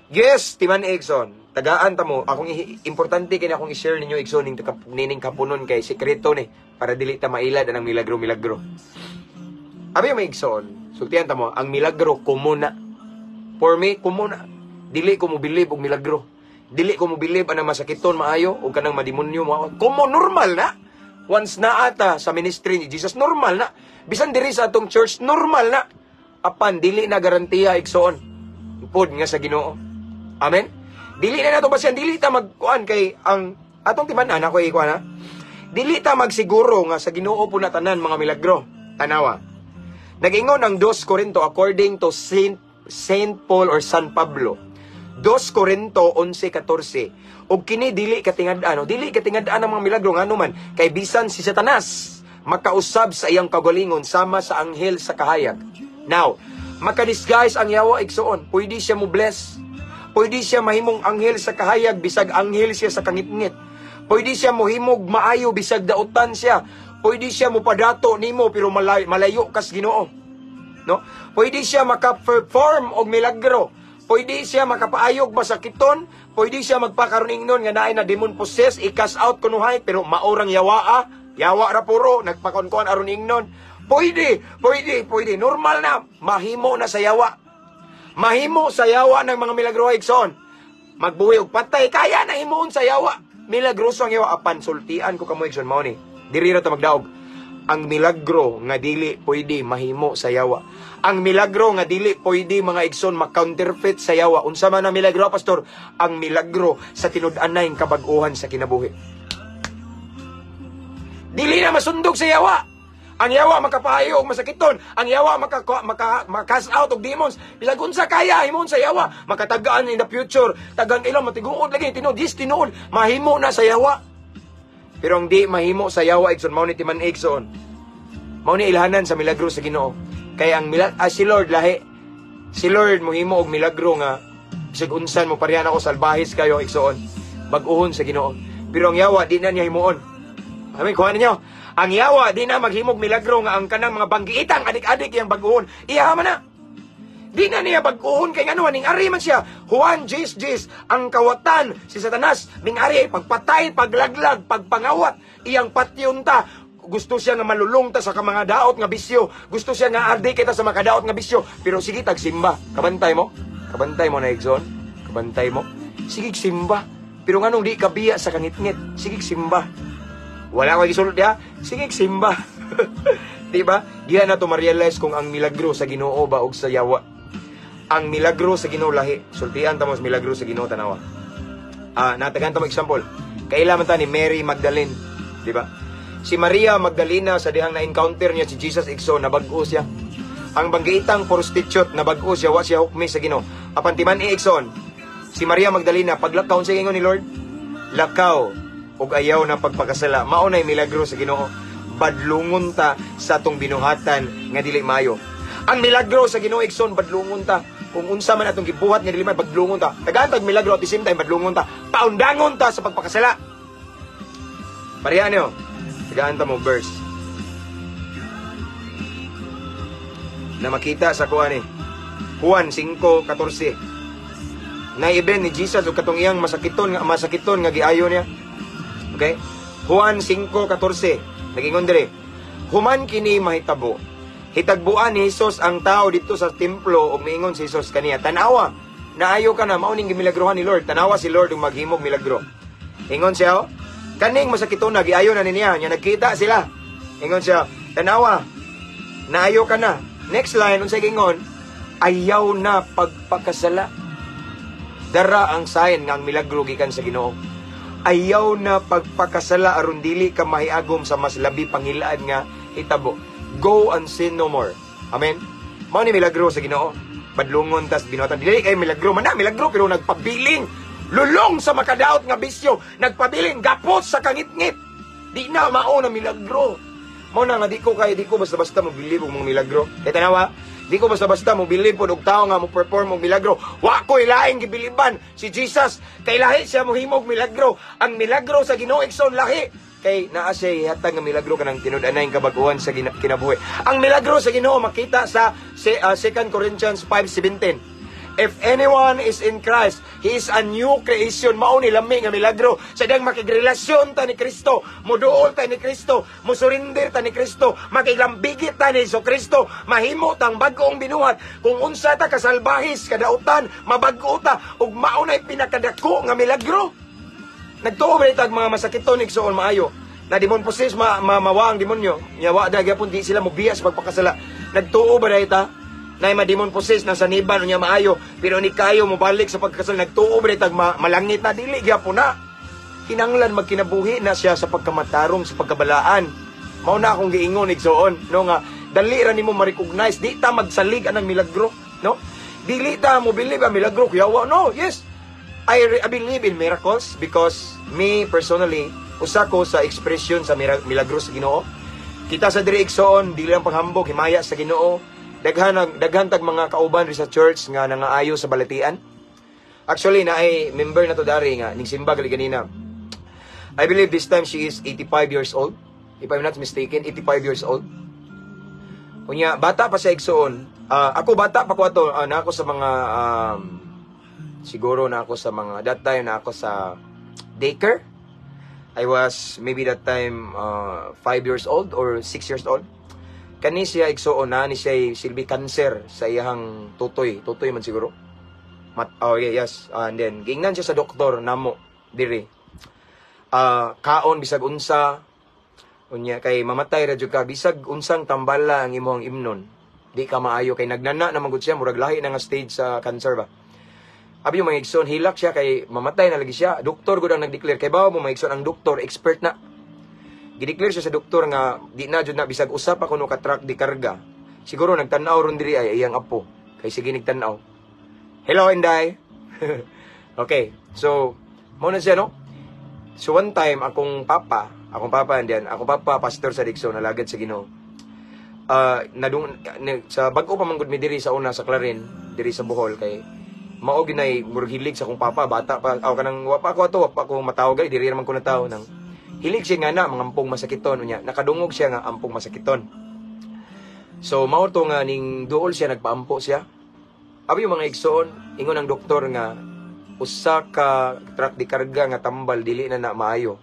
Yes, timan, igsoon. Tagaan ta mo, akong importante kini akong i-share ninyo, igsoon, ning nining kapunon kay sekreto ni para dili ta mailad ang milagro-milagro. Abi may igsoon, sultian ta mo, ang milagro common na. For me, common na. Dili ko mo believe og milagro. Dili ko mo believe anang masakiton maayo o kanang mademonyo mo. Common, normal na. Once na ata sa ministry ni Jesus, normal na. Bisan diri sa atong church, normal na. Apan dili na garantiya, igsoon. Pod nga sa Ginoo. Amen. Dili na nato basihan, dili ta magkuan kay ang atong timan-an ako ikuan ha. Dili ta magsiguro nga sa Ginoo po na tanan mga milagro. Tanawa. Nag-ingon ang 2 Corinto according to Saint Paul or San Pablo. 2 Corinto 11:14. Og kini dili katingad-an, no? Dili katingad-an ang mga milagro, ngano man kay bisan si Satanas makausab sa iyang kagalingon sama sa anghel sa kahayag. Now, makadisguise ang yawa, igsoon. Pwede siya mo bless. Pwede siya mahimong anghel sa kahayag bisag anghel siya sa kangitngit. Pwede siya mohimog maayo bisag dautan siya. Pwede siya mopadato nimo pero malayo kas Ginoo. No? Pwede siya maka-perform og milagro. Pwede siya makapaayog masakiton, Pwede siya magpakaron ingnon nga naay na demon possess, i-cast out kunuhay, pero maorang yawaa, yawa ra puro, nagpakonkuan aron ingnon. Pwede, pwede, pwede. Normal na, mahimo na sa yawa. Mahimo sa yawa ng mga milagro, igsoon. Magbuhi og patay, kaya na himuon sa yawa. Milagroso ang yawa. Apan sultian ko kamo, igsoon, mao ni. Diri ra ta magdaog. Ang milagro nga dili pwede mahimo sa yawa. Ang milagro nga dili pwede, mga igsoon, ma-counterfeit sa yawa. Unsa man ang milagro, pastor? Ang milagro sa tinud-anay kabag-ohan sa kinabuhi. Dili na masundog sa yawa. Ang yawa makapahayo og masakiton. Ang yawa maka cast out og demons. Bisag unsa kaya himon sa yawa. Makatagaan in the future. Tagang ilang matiguod lagi tinuod. Yes, tinuod. Mahimo na sa yawa. Pero ang di mahimo sa yawa, igsoon, mao ni timan, igsoon. Mao ni ilhanan sa milagro sa Ginoo. Kay ang si Lord lahi. Si Lord mohimo og milagro nga bisag unsan mo parehan ako salbahis kayo, igsoon. Bag-uhon sa Ginoo. Pero ang yawa di na niya himuon. Amen, kuha ninyo. Ang yawa di na maghimog milagro nga ang kanang mga banggiitang adik-adik iyang bag-uhon. Iya man na. Di na niya bag-uhon kay ngano ning ari man siya. Juan 10:10, ang kawatan si Satanas ning ari ay pagpatay, paglaglag, pagpangawat, iyang patyon ta. Gusto siya nga malulong ta sa mga daot nga bisyo. Gusto siya nga ardi kita sa mga daot nga bisyo. Pero sige tagsimba. Kabantay mo? Kabantay mo na, igsoon? Kabantay mo? Sige simba. Pero nganong di ka biya sa kangitngit? Sige simba. Wala ko gisulot diha. Sige simba. Di ba? Diha na to ma-realize kung ang milagro sa Ginoo ba og sa yawa. Ang milagro sa Ginoo lahi. Sultian ta mo sa milagro sa Ginoo, tanawa. Ah, natagan ta mo example. Kaila man ta ni Mary Magdalene, di ba? Si Maria Magdalena, sa dihang na-encounter niya si Jesus, igsoon, nabag-o siya. Ang banggiitang prostitute, nabag-o siya, wa siya hukmi sa Ginoo. Apan timan igsoon, si Maria Magdalena paglakaw sa ingon ni Lord, "Lakaw ug ayaw na pagpakasala." Mao nay milagro sa Ginoo. Badlungon ta sa atong binuhatan nga dili mayo. Ang milagro sa Ginoo, igsoon, badlungon ta. Kung unsa man atong gibuhat nga dili mayo, badlungon ta. Tagaan tag milagro, at the same time badlungon ta. Paundangon ta sa pagpakasala. Pareha niyo. Tagaan ta mo verse na makita sa kuan ni Juan 5:14. Na-event ni Jesus ug katong iyang masakiton nga giayo niya. Okay? Juan 5:14. Nagingon dire. Human kini mahitabo, hitagbuan ni Jesus ang tao dito sa templo ug miingon si Jesus kaniya, "Tanawa, naayo ka na." Mao ning gimilagruhan ni Lord. Tanawa si Lord ug maghimog milagro. Ingon siya, oh, kaning masakiton na giayo na niya, nya nagkita sila. Ingon siya, "Tanawa, naayo ka na." Next line, unsay gingon? "Ayaw na pagpakasala." Dara ang sign nga ang milagro gikan sa Ginoo. Ayaw na pagpakasala aron dili ka mahiagom sa mas labi pangilad nga hitabo. Go and sin no more. Amen. Mao ni milagro sa Ginoo. Badlungon tas binuhatan. Dili kay milagro man na milagro, pero nagpabiling lulong sa makadaot nga bisyo, nagpabiling gapos sa kangitngit. Di na mao na milagro. Mao na nga di ko basta-basta mo believe og mga milagro. Kay tanawa, di ko basta-basta mo believe pod og tao nga mo perform og milagro. Wa ko ilaing gibiliban si Jesus kay lahi siya mohimog milagro. Ang milagro sa Ginoo, igsoon, lahi. Kay naa siya ihatag nga milagro kanang tinud-anay kabaguhan sa kinabuhi. Ang milagro sa Ginoo makita sa 2 Corinthians 5:17. If anyone is in Christ, he is a new creation. Mao ni lami nga milagro. Sa diyang makigrelasyon ta ni Kristo, muduol ta ni Kristo, musurrender ta ni Kristo, makiglambigit ta ni Hesus Kristo, mahimo tang bag-ong binuhat. Kung unsa ta kasalbahis, kadautan, mabag-o ta, ug mao na'y pinakadako nga milagro. Nagtuo ba tag mga masakiton, igsoon, maayo? Na demon possess, mawa ang demonyo. Nya wa da gyapon di sila mobiya sa pagpakasala. Nagtuo ba ta? Na ma demon possess na saniban unya maayo, pero ni kayo mobalik sa pagkasala, nagtuo ba tag malangit na? Dili gyapon na. Kinanglan magkinabuhi na siya sa pagkamatarong, sa pagkabalaan. Mao na akong giingon, igsoon, no, nga dali ra nimo ma-recognize, di ta magsalig anang milagro, no? Dili ta mo believe ang milagro kuyawa, no? Yes. I believe in miracles because me personally, usa ko sa expression sa milagro sa Ginoo. Kita sa diri, igsoon, dili lang panghambog, himaya sa Ginoo. Daghan tag mga kauban ri sa church nga nangaayo sa balatian. Actually, naay member na to dari nga ning simba gali ganina. I believe this time she is 85 years old. If I'm not mistaken, 85 years old. Unya, bata pa siya, igsoon. Ah, ako bata pa ko ato, na ako sa mga Siguro na ako sa mga, that time na ako sa daycare. I was maybe that time 5 years old or 6 years old. Kani siya, igsuon, na ni siya silbi cancer sa iyang tutoy. Tutoy man siguro. Mat oh yeah, yes. And then giingnan siya sa doktor namo diri. Kaon bisag unsa, unya kay mamatay ra jud ka bisag unsang tambala ang imong imnon. Di ka maayo kay nagnana na man gud siya, murag lahi na nga stage sa cancer ba. Abi yung mga igsoon, hilak siya kay mamatay na lagi siya. Doktor gud ang nag-declare. Kay bawo mo, mga igsoon, ang doktor, expert na. Gideclare siya sa doktor nga di na jud na bisag usa pa kuno ka truck di karga. Siguro nagtan-aw ron diri ay iyang apo. Kay sige nagtan-aw. Hello, Inday. Okay. So, mao na siya, no? So, one time, akong papa, and then, akong papa, pastor sa Dixon, alagad sa Ginoo. Nadung, sa bag-o pa man gud mi diri sa una sa Clarin, diri sa Bohol, kay mao ginay murag hilig sa akong papa, bata pa aw kanang wa pa ako ato, wa pa ako matawag ay diri raman ko natawo nang hilig siya nga na mga ampong masakiton. Unya nakadungog siya nga ampong masakiton, so mao to nga ning duol siya, nagpaampo siya. Abi yung mga igsoon, ingon ang doktor nga usa ka truck di karga nga tambal dili na na maayo.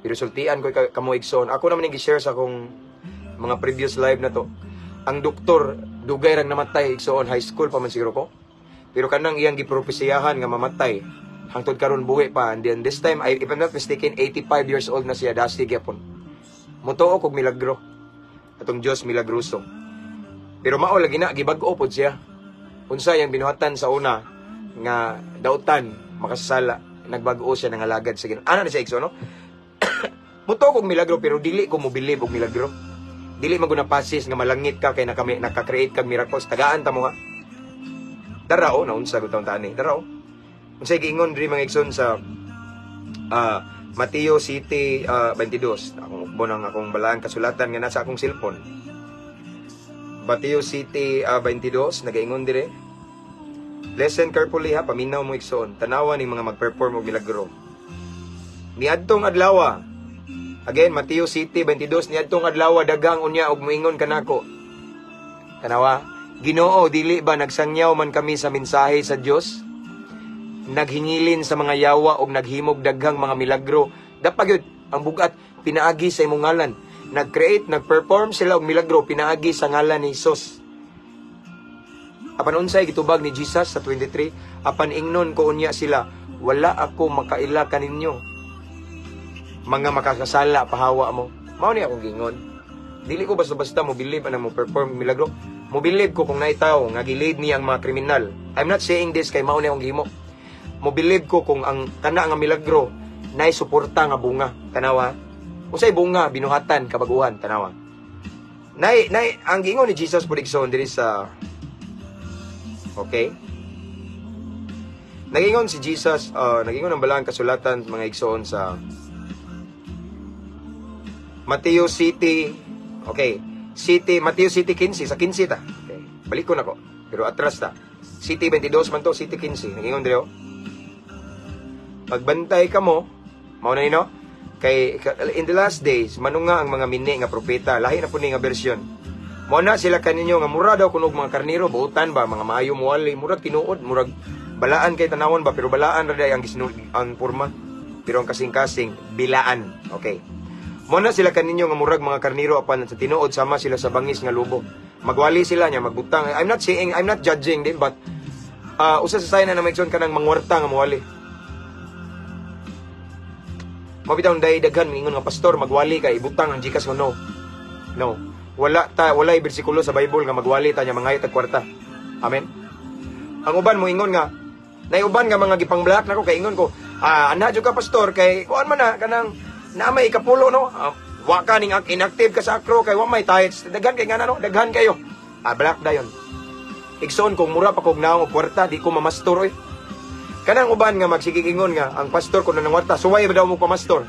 Pero sultian ko kamo, igsoon, ako naman yung gi-share sa akong mga previous live na to. Ang doktor dugay rang namatay, igsoon, high school pa man siguro ko. Pero kanang iyang gipropesiyahan nga mamatay, hangtod karon buhi pa. And then this time, I, if I'm not mistaken, 85 years old na siya, dasi gyapon. Mutuo kog milagro. Atong Dios milagroso. Pero mao lagi na gibag-o pod siya. Unsa yang binuhatan sa una nga dautan makasasala, nagbag-o siya ng alagad sa Ginoo. Ana na siya, igsoon, no? Mutuo kog milagro pero dili ko mobilib og milagro. Dili man gud na pasis nga malangit ka kay nakami naka-create kag miracles. Tagaan ta mo ha. Dara o naunsa gud taon tani. Dara o. Unsay giingon diri, mga igsoon, sa Mateo 7 22. Akong ukbon ang akong balaan kasulatan nga nasa akong cellphone. Mateo 7 22 nagaingon dire. Listen carefully ha, paminaw mo, igsoon. Tanawa ning mga mag-perform og milagro. Niadtong adlaw. Again, Mateo 7:22, niadtong adlaw daghang unya og moingon kanako. Tanawa, "Ginoo, dili ba nagsangyaw man kami sa mensahe sa Dios? Naghingilin sa mga yawa og naghimog daghang mga milagro." Dapat gyud ang bugat pinaagi sa imong ngalan. Nag-create, nag-perform sila og milagro pinaagi sa ngalan ni Jesus. Apan unsay gitubag ni Jesus sa 23? "Apan ingnon ko unya sila, wala ako makaila kaninyo. Mga makakasala, pahawa mo." Mao ni akong gingon. Dili ko basta-basta mo believe anang mo perform milagro. Mo believe ko kung naay tawo nga gilid niya ang mga kriminal. I'm not saying this kay mao ni akong gihimo. Mo believe ko kung ang kana nga milagro naay suporta nga bunga. Tanawa. Unsay bunga? Binuhatan, kabaguhan, tanawa. Nay nay ang giingon ni Jesus pud, igsoon, diri sa. Okay? Nagingon si Jesus, nagingon ang balaan kasulatan, mga igsoon, sa Mateo 7, okay, 7, Mateo 7:15, sa 15 ta. Okay, balik ko na ko, pero atras ta. 7:22 man to, 7:15, nagingon diri oh. "Pagbantay ka mo," mao na no? Kay in the last days, manunga ang mga mini nga propeta, lahi na po ni nga version. Mo na sila kaninyo nga mura daw kunog mga karnero, buutan ba, mga maayo muwali, murag tinuod, murag balaan kay tanawon ba, pero balaan ra day ang gisnud ang porma. Pero ang kasing-kasing bilaan. Okay. Mo na sila kaninyo nga murag mga karnero, apan sa tinuod sama sila sa bangis nga lobo. Magwali sila niya magbutang. I'm not saying, I'm not judging din, but usa sa sign na maigsoon kanang mangwarta nga muwali. Mabitaw day daghan mingon nga, "Pastor, magwali ka, ibutang ang GCash mo." No. No. Wala ta, walay bersikulo sa Bible nga magwali ta nya mangayo tag kwarta. Amen. Ang uban mo ingon nga nay uban nga mga gipang-block nako kay ingon ko, "Ah, ana jud ka, pastor, kay kuan man na kanang na may ikapulo, no. Ah, wa ka ning inactive ka sa Acro kay wa may tithes." Daghan kay nga no, daghan kayo. Ah, block dayon. Igsoon, kung mura pa kog naong og kwarta, di ko mamastor oy. Kanang uban nga magsigigingon nga ang pastor kuno nangwarta, suway ba daw mo pamastor?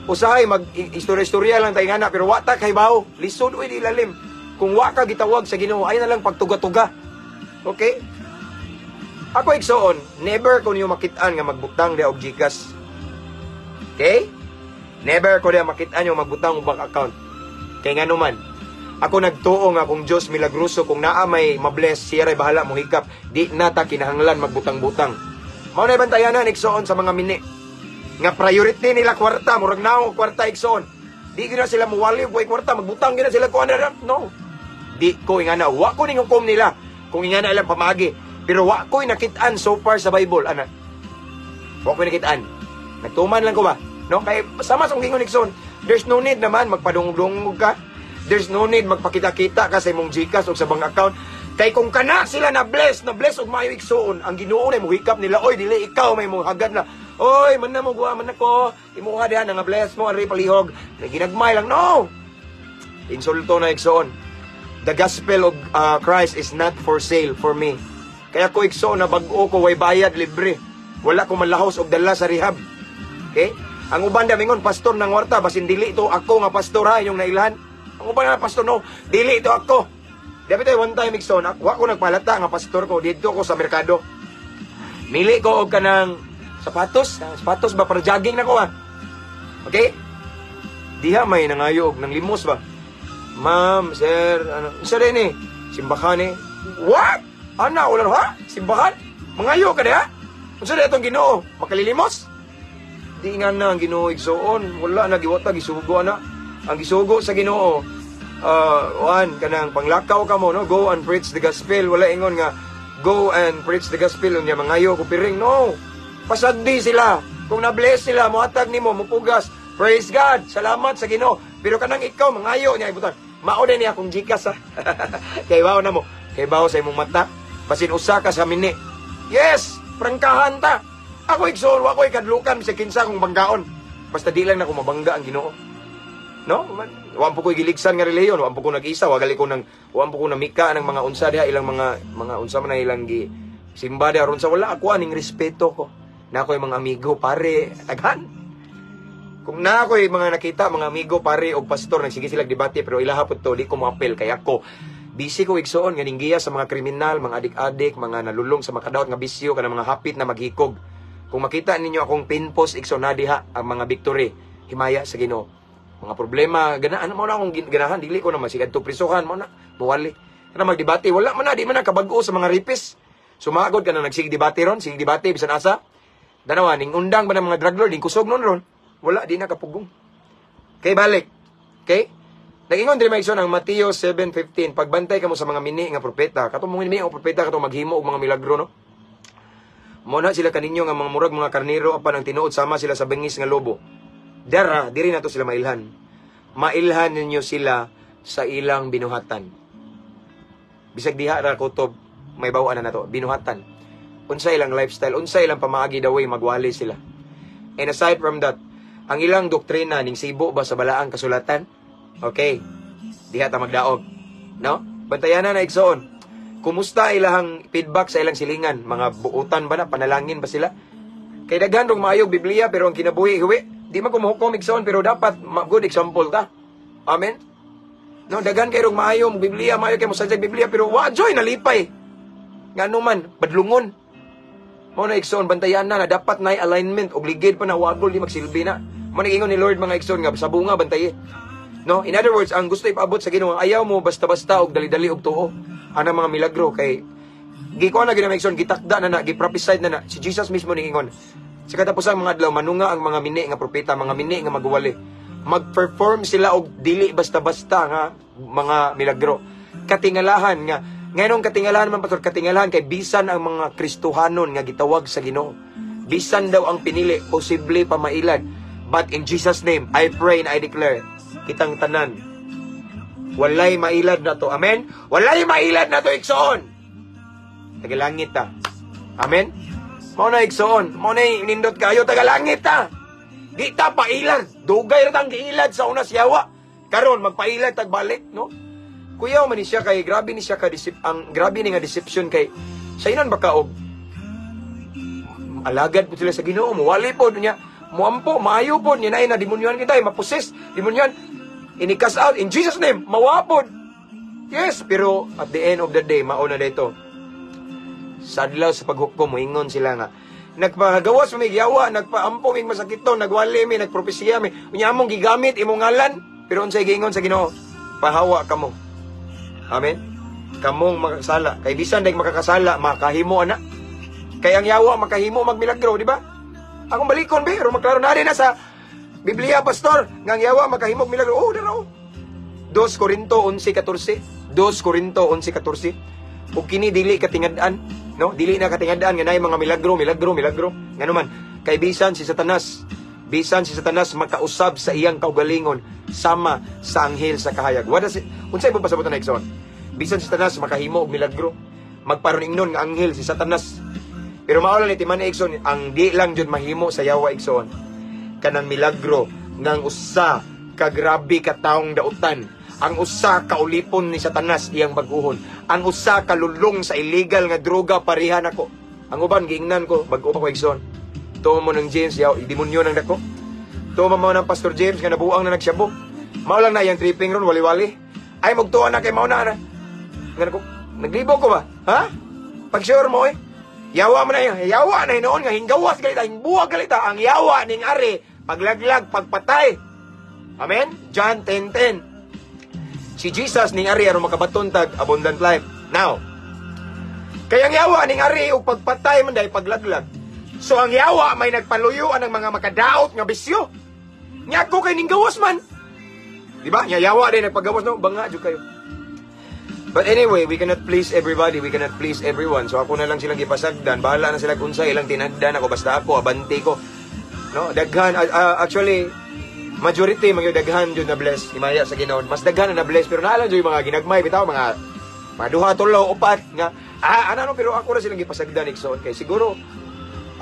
Usahay mag istorya-istorya lang tayo nga pero wa ta kay bawo. Lisod oy, di lalim. Kung wa ka gitawag sa Ginoo, ay na lang pagtuga-tuga. Okay? Ako, igsoon, never ko niyo makit-an nga magbutang di og GCash. Okay? Never ko diya makit-an yung magbutang og bank account. Kay ngano man, Ako nagtuo nga kung Diyos milagroso, kung naa may mabless, siya ray bahala mo hikap, di nata kinahanglan magbutang-butang. Mao na bantayanan, igsoon, sa mga mini. Nga priority nila kwarta, murag naong kwarta, igsoon. Di gyud na sila muwali og kwarta, magbutang gyud na sila kuan na. No. Di ko ingana, wa ko ning hukom nila kung ingana ilang pamaagi. Pero wa ko'y nakit-an so far sa Bible, ana. Wa ko'y nakit-an. Nagtuman lang ko ba? No, kay sama sa akong gingon, igsoon, there's no need naman magpadungog-dungog ka. There's no need magpakita-kita ka sa imong GCash o sa bank account. Kay kung kana sila na bless og maayo, igsoon, ang Ginoo na mohikap nila, "Oy, dili ikaw may hagad na. Oy, man na mo guwa man nako. Imuha diha nga bless mo ari palihog." Ginagmay lang, no. Insulto na, igsoon. The gospel of Christ is not for sale for me. Kaya ko, igsoon, na bag-o ko, way bayad, libre. Wala ko malahos og dala sa rehab. Okay? Ang uban da mingon, "Pastor ng warta, basin dili to ako nga pastor ha, yung nailhan." Ang uban na pastor, no, dili to ako. Dapat ay one time, igsoon, ako, ako nagpalata nga pastor ko dito ko sa merkado. Mili ko og kanang sapatos, sapatos ba para jogging na ko ah. Okay? Diha may nangayo og nang limos ba. "Ma'am, sir, ano, isa rin eh. Simbahan eh." What? Ana, wala ha? Simbahan? Mangayo ka diha? Unsa diha itong Ginoo? Makalilimos? Di nga na ang Ginoo, igsoon. Wala na giwata gisugo ana. Ang gisugo sa Ginoo, wan kanang panglakaw ka mo, no, go and preach the gospel. Wala ingon nga go and preach the gospel unya mangayo ko piring, no. Pasagdi sila. Kung na-bless sila, mohatag nimo, mopugas. Praise God. Salamat sa Ginoo. Pero kanang ikaw mangayo niya ibutan. Mao din niya akong GCash ha. Kay bawo na mo. Kay bawo sa imong mata. Basin usa ka sa mini. Yes, prangkahan ta. Ako, igsoon, wa ko'y kadlukan sa kinsa kong banggaon. Basta di lang nako mabangga ang Ginoo. No? Wa po ko'y giligsan nga relihiyon, wa po ko nag-isa, wa gali ko nang wa po ko namika ng mga unsa diha ilang mga unsa man na ilang gi simba diha aron sa wala ako aning respeto ko. Na ako'y mga amigo pare, daghan. Kung na ako'y mga nakita mga amigo pare og pastor nagsige sila debate, pero ilaha pud to, di ko moapel kay ako busy ko, igsoon, nga ninggiya sa mga kriminal, mga adik-adik, mga nalulong sa makadaot nga bisyo, kanang mga hapit na maghikog. Kung makita ninyo akong pin post, igsoon, na diha ang mga victory, himaya sa Ginoo. Mga problema, ganahan mo na akong ganahan, dili ko na masigad to prisuhan mo na, muwali. Kana magdebate, wala man na, di man na kabag-o sa mga rapist. Sumagod ka na nagsige debate ron, sige debate bisan asa. Danawa, ning undang ba ng mga drug lord, ning kusog nun ron. Wala, di na kapugong. Okay, balik. Okay? Nagingon diri, mga ang Mateo 7:15, pagbantay kamo sa mga mini nga propeta. Katong mga mini nga propeta, katong maghimo og mga milagro, no? Mo na sila kaninyo nga mga murag mga karnero, apan ang tinuod sama sila sa bangis nga lobo. Dara, diri nato sila mailhan. Mailhan ninyo sila sa ilang binuhatan. Bisag diha ra kutob, may bawaan na nato, binuhatan. Unsa ilang lifestyle, unsa ilang pamaagi, the way magwali sila. And aside from that, ang ilang doktrina ning sibo ba sa balaang kasulatan? Okay. Diha ta magdaog. No? Bantayan na, igsoon. Kumusta ilahang feedback sa ilang silingan? Mga buutan ba na? Panalangin ba sila? Kay daghan rong maayog Biblia pero ang kinabuhi huwi. Di man ko mohukom, igsoon, pero dapat good example ta. Amen. No, daghan kay rong maayo mo Biblia, maayo kay mo sadyag Biblia, pero wa joy nalipay. Ngano man badlungon. Mao na, igsoon, bantayan na na dapat na alignment og ligid pa na wagol di magsilbi na. Mo ingon ni Lord, mga igsoon, nga sa bunga bantayi. No, in other words, ang gusto ipaabot sa Ginoo, ayaw mo basta-basta og dali-dali og tuo ang mga milagro kay gikuan na gina, igsoon, gitakda na na, giprophesied na na si Jesus mismo ningingon. Sa katapusang mga adlaw, manunga ang mga mini nga propeta, mga mini nga magwali. Mag-perform sila og dili basta-basta nga mga milagro. Katingalahan nga ngayon, katingalahan man, pastor, katingalahan kay bisan ang mga Kristohanon nga gitawag sa Ginoo. Bisan daw ang pinili, posible pa mailad. But in Jesus' name, I pray and I declare, kitang tanan, walay mailad na to. Amen? Walay mailad na to, igsoon. Tagalangit ta. Amen? Mao na, igsoon. Mao na nindot kayo, tagalangit ta. Di ta pailad. Dugay ra tang giilad sa una siyawa. Karon magpailad tag balik, no? Kuyaw man ni siya kay grabe ni siya ka ang grabe ni nga deception kay sa inon baka og alagad po sila sa Ginoo, muwali po niya, muampo, maayo po niya na demonyohan kita, maposes, demonyohan, ini-cast out in Jesus' name, mawapod. Yes, pero at the end of the day, mao na dito. Sa adlaw sa paghukom, moingon sila nga, "Nagpagawas mi yawa, nagpaampo mig masakiton, nagwali mi, nagpropesiya mi. Unya among gigamit imong ngalan." Pero unsay giingon sa Ginoo? "Pahawa kamo." Amen. Kamong makasala. Kay bisan dayg makakasala, makahimo ana. Kay ang yawa makahimo magmilagro, di ba? Akong balikon be, aron maklaro na na sa Biblia, pastor, nga ang yawa makahimo og milagro. Oh, dara oh. 2 Corinto 11:14. 2 Corinto 11:14. Ug kini dili katingad-an, no? Dili na katingad-an nga naay mga milagro, milagro, milagro. Ngano man, kay bisan si Satanas makausab sa iyang kaugalingon sama sa anghel sa kahayag. What does it? Unsay mo pasabot na, igsoon? Bisan si Satanas makahimo og milagro, magparon ingnon nga anghel si Satanas. Pero mao lang ni timan, igsoon, ang di lang jud mahimo sa yawa, igsoon, kanang milagro ng usa ka grabe ka taong dautan, ang usa ka ulipon ni Satanas iyang bag-uhon, ang usa ka lulong sa illegal nga droga pareha nako. Ang uban giingnan ko, bag-o pa ko, igsoon. Tuo mo ng James, yaw, demonyo nang dako. Tuo mo ng Pastor James nga nabuang na nagsyabo. Mao lang na iyang tripping ron, wali-wali. Ay, magtuo na kay mao na na. Nga ko, naglibo ko ba? Ha? Pag sure mo eh. Yawa mo na yan. Yawa na hinoon nga hinggawas galita, hingbuwag galita. Ang yawa ning ari, paglaglag, pagpatay. Amen? John 10:10. Si Jesus ning ari aron makabaton tag abundant life. Now, kaya ang yawa ning ari og pagpatay man dahil paglaglag. So ang yawa may nagpaluyo ang mga makadaot nga bisyo. Nya ako kay ning gawas man. Di ba? Nya yawa din nagpagawas no, banga jud kayo. But anyway, we cannot please everybody, we cannot please everyone. So ako na lang silang gipasagdan, bahala na sila kung sa ilang tinagdan ako, basta ako abante ko. No, daghan actually majority mga daghan jud na bless himaya sa Ginoo. Mas daghan na na bless pero naa lang jud yung mga ginagmay bitaw, mga duha, tulo, upat nga ano, no, pero ako ra silang gipasagdan, igsoon, kay siguro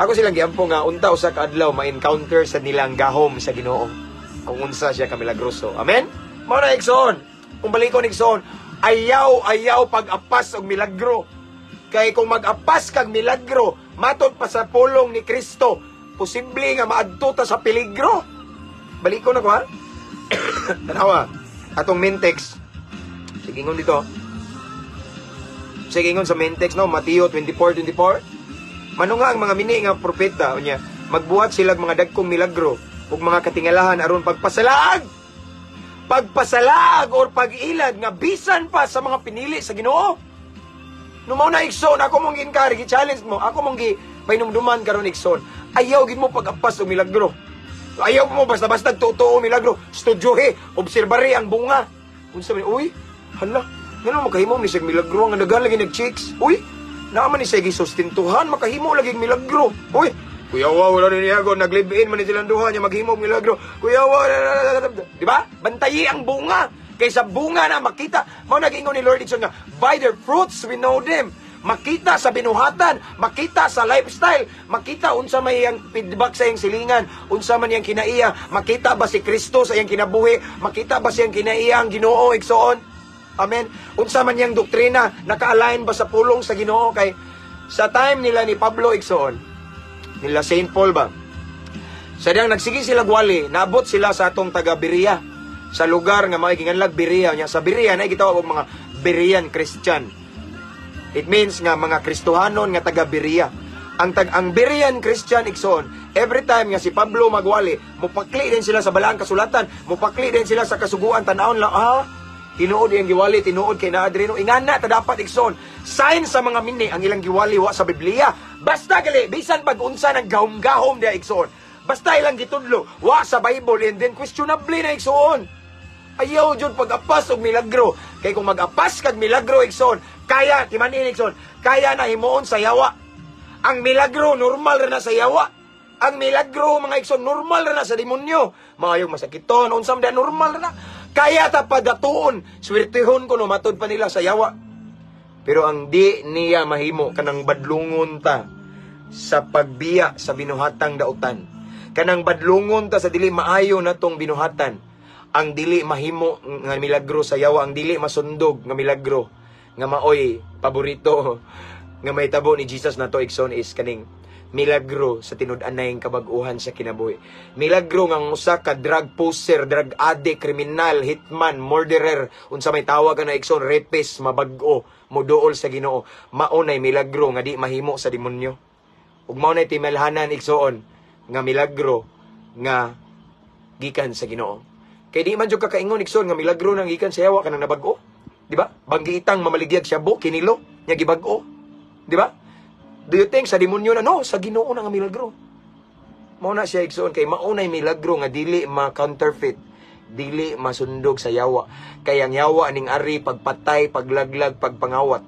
ako silang giampo nga unta usa ka adlaw ma-encounter sa nilang gahom sa Ginoo kung unsa siya ka milagroso. Amen? Mao na, igsoon. Kung balikon, igsoon, ayaw ayaw pag-apas og milagro. Kay kung mag-apas kag milagro, matod pa sa pulong ni Kristo, posible nga maadto ta sa peligro. Balikon ako ha. Tanawa. Atong main text. Sige, ingon dito. Sige, ingon sa main text, no, Mateo 24:24. Mano nga ang mga mini nga propeta unya magbuhat sila mga dagkong milagro ug mga katingalahan aron pagpasalaag pagpasalaag or pag-ilad nga bisan pa sa mga pinili sa Ginoo. No mao na, igsoon, ako mong gi-encourage, gi-challenge mo, ako mong gi painumduman karon, igsoon. Ayaw gid mo pag-apas og milagro. Ayaw mo basta-basta tuo milagro. Studyohe, obserbare ang bunga. Unsa man, uy, hala, ngano makahimo ni siya milagro nga daghan lagi nag-chicks? Uy, naa man ni siya gisustentuhan, makahimo lagi milagro. Uy, Kuya wa, wala ni niya nag-live-in man ni silang duha niya maghimo og milagro. Kuya wa, di ba? Bantayi ang bunga. Kaysa bunga na makita, mao nag-ingon ni Lord Dixon nga, "By their fruits we know them." Makita sa binuhatan, makita sa lifestyle, makita unsa may iyang feedback sa iyang silingan, unsa man iyang kinaiya, makita ba si Kristo sa iyang kinabuhi, makita ba siyang kinaiya ang Ginoo, igsoon. Amen. Unsa man iyang doktrina, naka-align ba sa pulong sa Ginoo? Kay sa time nila ni Pablo, igsoon, nila Saint Paul ba? Sa diyang nagsige sila gwali, naabot sila sa atong taga Berea, sa lugar nga mga ginganlag Berea nya. Sa Berea na gitawag og mga Berean Christian. It means nga mga Kristohanon nga taga Berea. Ang Berean Christian, igsoon, every time nga si Pablo magwali, mupakli din sila sa balaang kasulatan, mupakli din sila sa kasuguan, tan-awon lang, ah, tinuod iyang giwali, tinuod kay naa diri no. Ingana ta dapat, igsoon. Sign sa mga mini ang ilang giwali wa sa Biblia. Basta gali bisan pag unsa ng gahom-gahom diya, igsoon. Basta ilang gitudlo wa sa Bible and then questionably na, igsoon. Ayaw jud pag-apas og milagro. Kay kung mag-apas kag milagro, igsoon, kaya timanin, igsoon, kaya na himuon sa yawa. Ang milagro normal ra na sa yawa. Ang milagro, mga igsoon, normal ra na sa demonyo. Maayong masakiton, unsam da normal ra na. Kaya ta padatuon, swertehon ko no matod pa nila sa yawa. Pero ang di niya mahimo kanang badlungon ta sa pagbiya sa binuhatang dautan. Kanang badlungon ta sa dili maayo natong binuhatan. Ang dili mahimo nga milagro sa yawa, ang dili masundog nga milagro nga maoy paborito nga mahitabo ni Jesus nato, igsoon, is kaning milagro sa tinud-anay kabag-uhan sa kinabuhi. Milagro nga ang usa ka drug poser, drug addict, kriminal, hitman, murderer, unsa may tawag ka na, igsoon, rapist, mabag-o, moduol sa Ginoo. Mao nay milagro nga di mahimo sa demonyo. Ug mao nay timelhanan, igsoon, nga milagro nga gikan sa Ginoo. Kay di man jud ka kaingon, igsoon, nga milagro nang gikan sa yawa kanang nabag-o. Di ba? Banggiitang mamaligyag shabu, kinilo, nya gibag-o. Di ba? Do you think sa demonyo na? No, sa Ginoo na nga milagro. Mao na siya, igsoon, kay maunay milagro nga dili ma-counterfeit, dili masundog sa yawa. Kay ang yawa ning ari pagpatay, paglaglag, pagpangawat.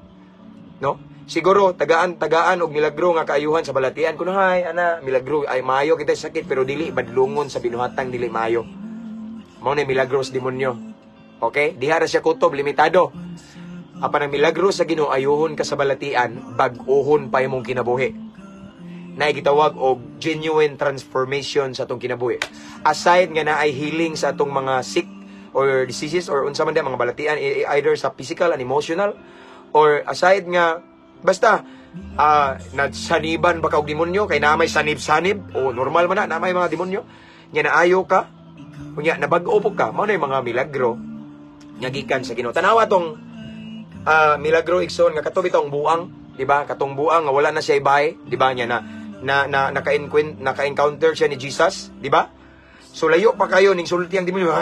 No? Siguro tagaan tagaan og milagro nga kaayuhan sa balatian kuno hay ana milagro ay maayo kita sa sakit, pero dili badlungon sa binuhatang dili maayo. Mao na milagro sa demonyo. Okay? Diha ra siya kutob, limitado. Apan ang milagro sa Ginoo, ayuhon ka sa balatian, bag-ohon pa imong kinabuhi. Na gitawag og genuine transformation sa atong kinabuhi. Aside nga naay healing sa atong mga sick or diseases or unsa man di mga balatian, either sa physical and emotional, or aside nga basta nagsaniban ba ka og demonyo, kay naa may sanib-sanib o normal man na naa may mga demonyo nya naayo ka, unya nabag-o po ka, mao na yung mga milagro nga gikan sa Ginoo. Tanawa tong milagro, igsoon, nga kato bitong buang, di ba? Katong buang nga wala na siya ibay, di ba, niya na na, na naka-encounter siya ni Jesus, di ba? So layo pa kayo ning sulti ang demonyo,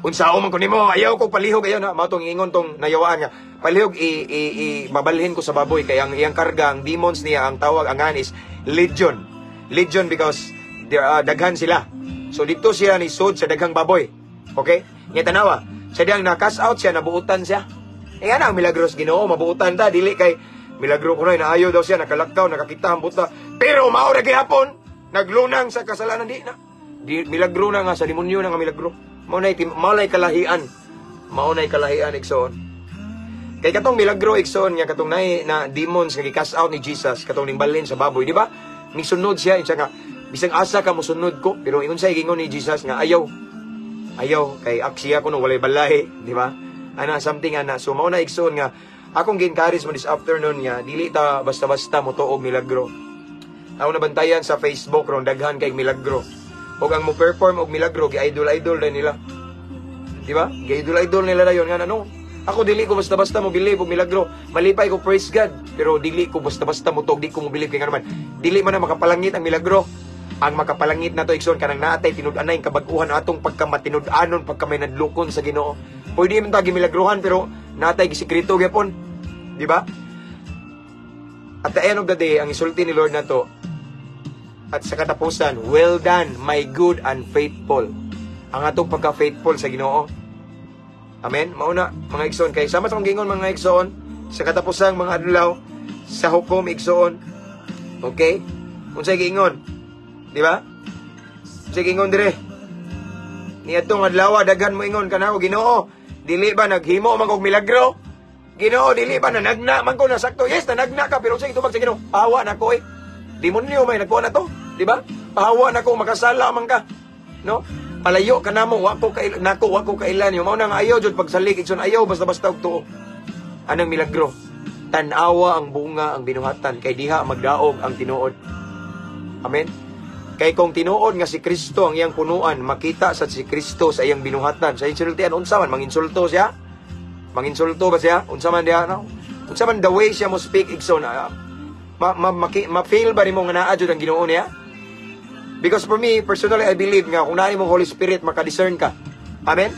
"Unsao man ko nimo, ayaw ko palihog, ayaw na." Mao tong ingon tong nayawaan nga, "Palihog i, i, i mabalhin ko sa baboy," kay ang iyang karga, ang demons niya, ang tawag ang is legion. Legion because there are daghan sila. So dito siya ni sud sa daghang baboy. Okay? Nya tanawa, sa diyang na-cast out siya, nabuutan siya. Eh ana ang milagros Ginoo, mabuutan ta, dili kay milagro ko na naayo daw siya, nakalakaw, nakakita ang buta. Pero mao ra gihapon, naglunang sa kasalanan, di na. Di, milagro na nga sa demonyo na nga milagro. Mao nay kalahian. Mao nay kalahian, igsoon. Kay katong milagro, igsoon, nga katong nay na demons nga gi-cast out ni Jesus, katong nimbalhin sa baboy, di ba? Misunod siya, siya nga bisang asa ka mosunod ko, pero ingon sa ingon ni Jesus nga ayaw. Ayaw kay aksiya ko no walay balay, di ba? Ana something ana. So mao na, igsoon, nga akong gi-encourage mo this afternoon nga dili ta basta-basta mo og milagro. Ako nabantayan sa Facebook ron, daghan kay milagro. Og ang mo perform og milagro, gi-idol-idol din nila. Di ba? Gi-idol-idol nila dayon nga ano. Ako, dili ko basta-basta mo believe og milagro. Malipay ko, praise God, pero dili ko basta-basta mo tuog, di ko mo believe kay ngano man dili man na makapalangit ang milagro. Ang makapalangit na to, igsoon, kanang naatay tinud-anay kabag-uhan, atong pagkamatinud-anon, pagka may nadlukon sa Ginoo. Pwede man ta gimilagruhan pero natay gisikreto gyapon. Di ba? At the end of the day, ang isulti ni Lord na to, at sa katapusan, "Well done, my good and faithful." Ang atong pagka-faithful sa Ginoo. Amen? Mauna, mga igsoon. Kay sama sa akong gingon, mga igsoon, sa katapusang mga adlaw, sa hukom, igsoon. Okay? Unsay giingon? Di ba? Unsay giingon dire? Niadtong adlaw, daghan mo ingon kanako, "Ginoo, dili ba naghimo man kog milagro? Ginoo, dili ba nanagna man ko na sakto?" Yes, nanagna ka, pero unsay gitubag sa Ginoo? "Pahawa na ko eh. Demonyo may nagkuha na to." Di ba? "Pahawa na ko, makasala man ka." No? "Palayo ka namo, wa ko kail nako, wa ko kailan." Yung mao na nga ayaw jud pagsalig, igsoon, ayaw basta-basta og tuo. Anang milagro? Tan-awa ang bunga, ang binuhatan, kay diha magdaog ang tinuod. Amen. Kay kung tinuod nga si Kristo ang iyang punuan, makita sa si Kristo sa iyang binuhatan. Sa insultian, unsa man manginsulto siya? Manginsulto ba siya? Unsa man diha, no? Unsa man the way siya mo speak, igsoon? Ma, ma, maki, ma-feel ba nimo nga naa jud ang Ginoo niya? Because for me, personally, I believe nga kung naa nimo Holy Spirit, maka-discern ka. Amen?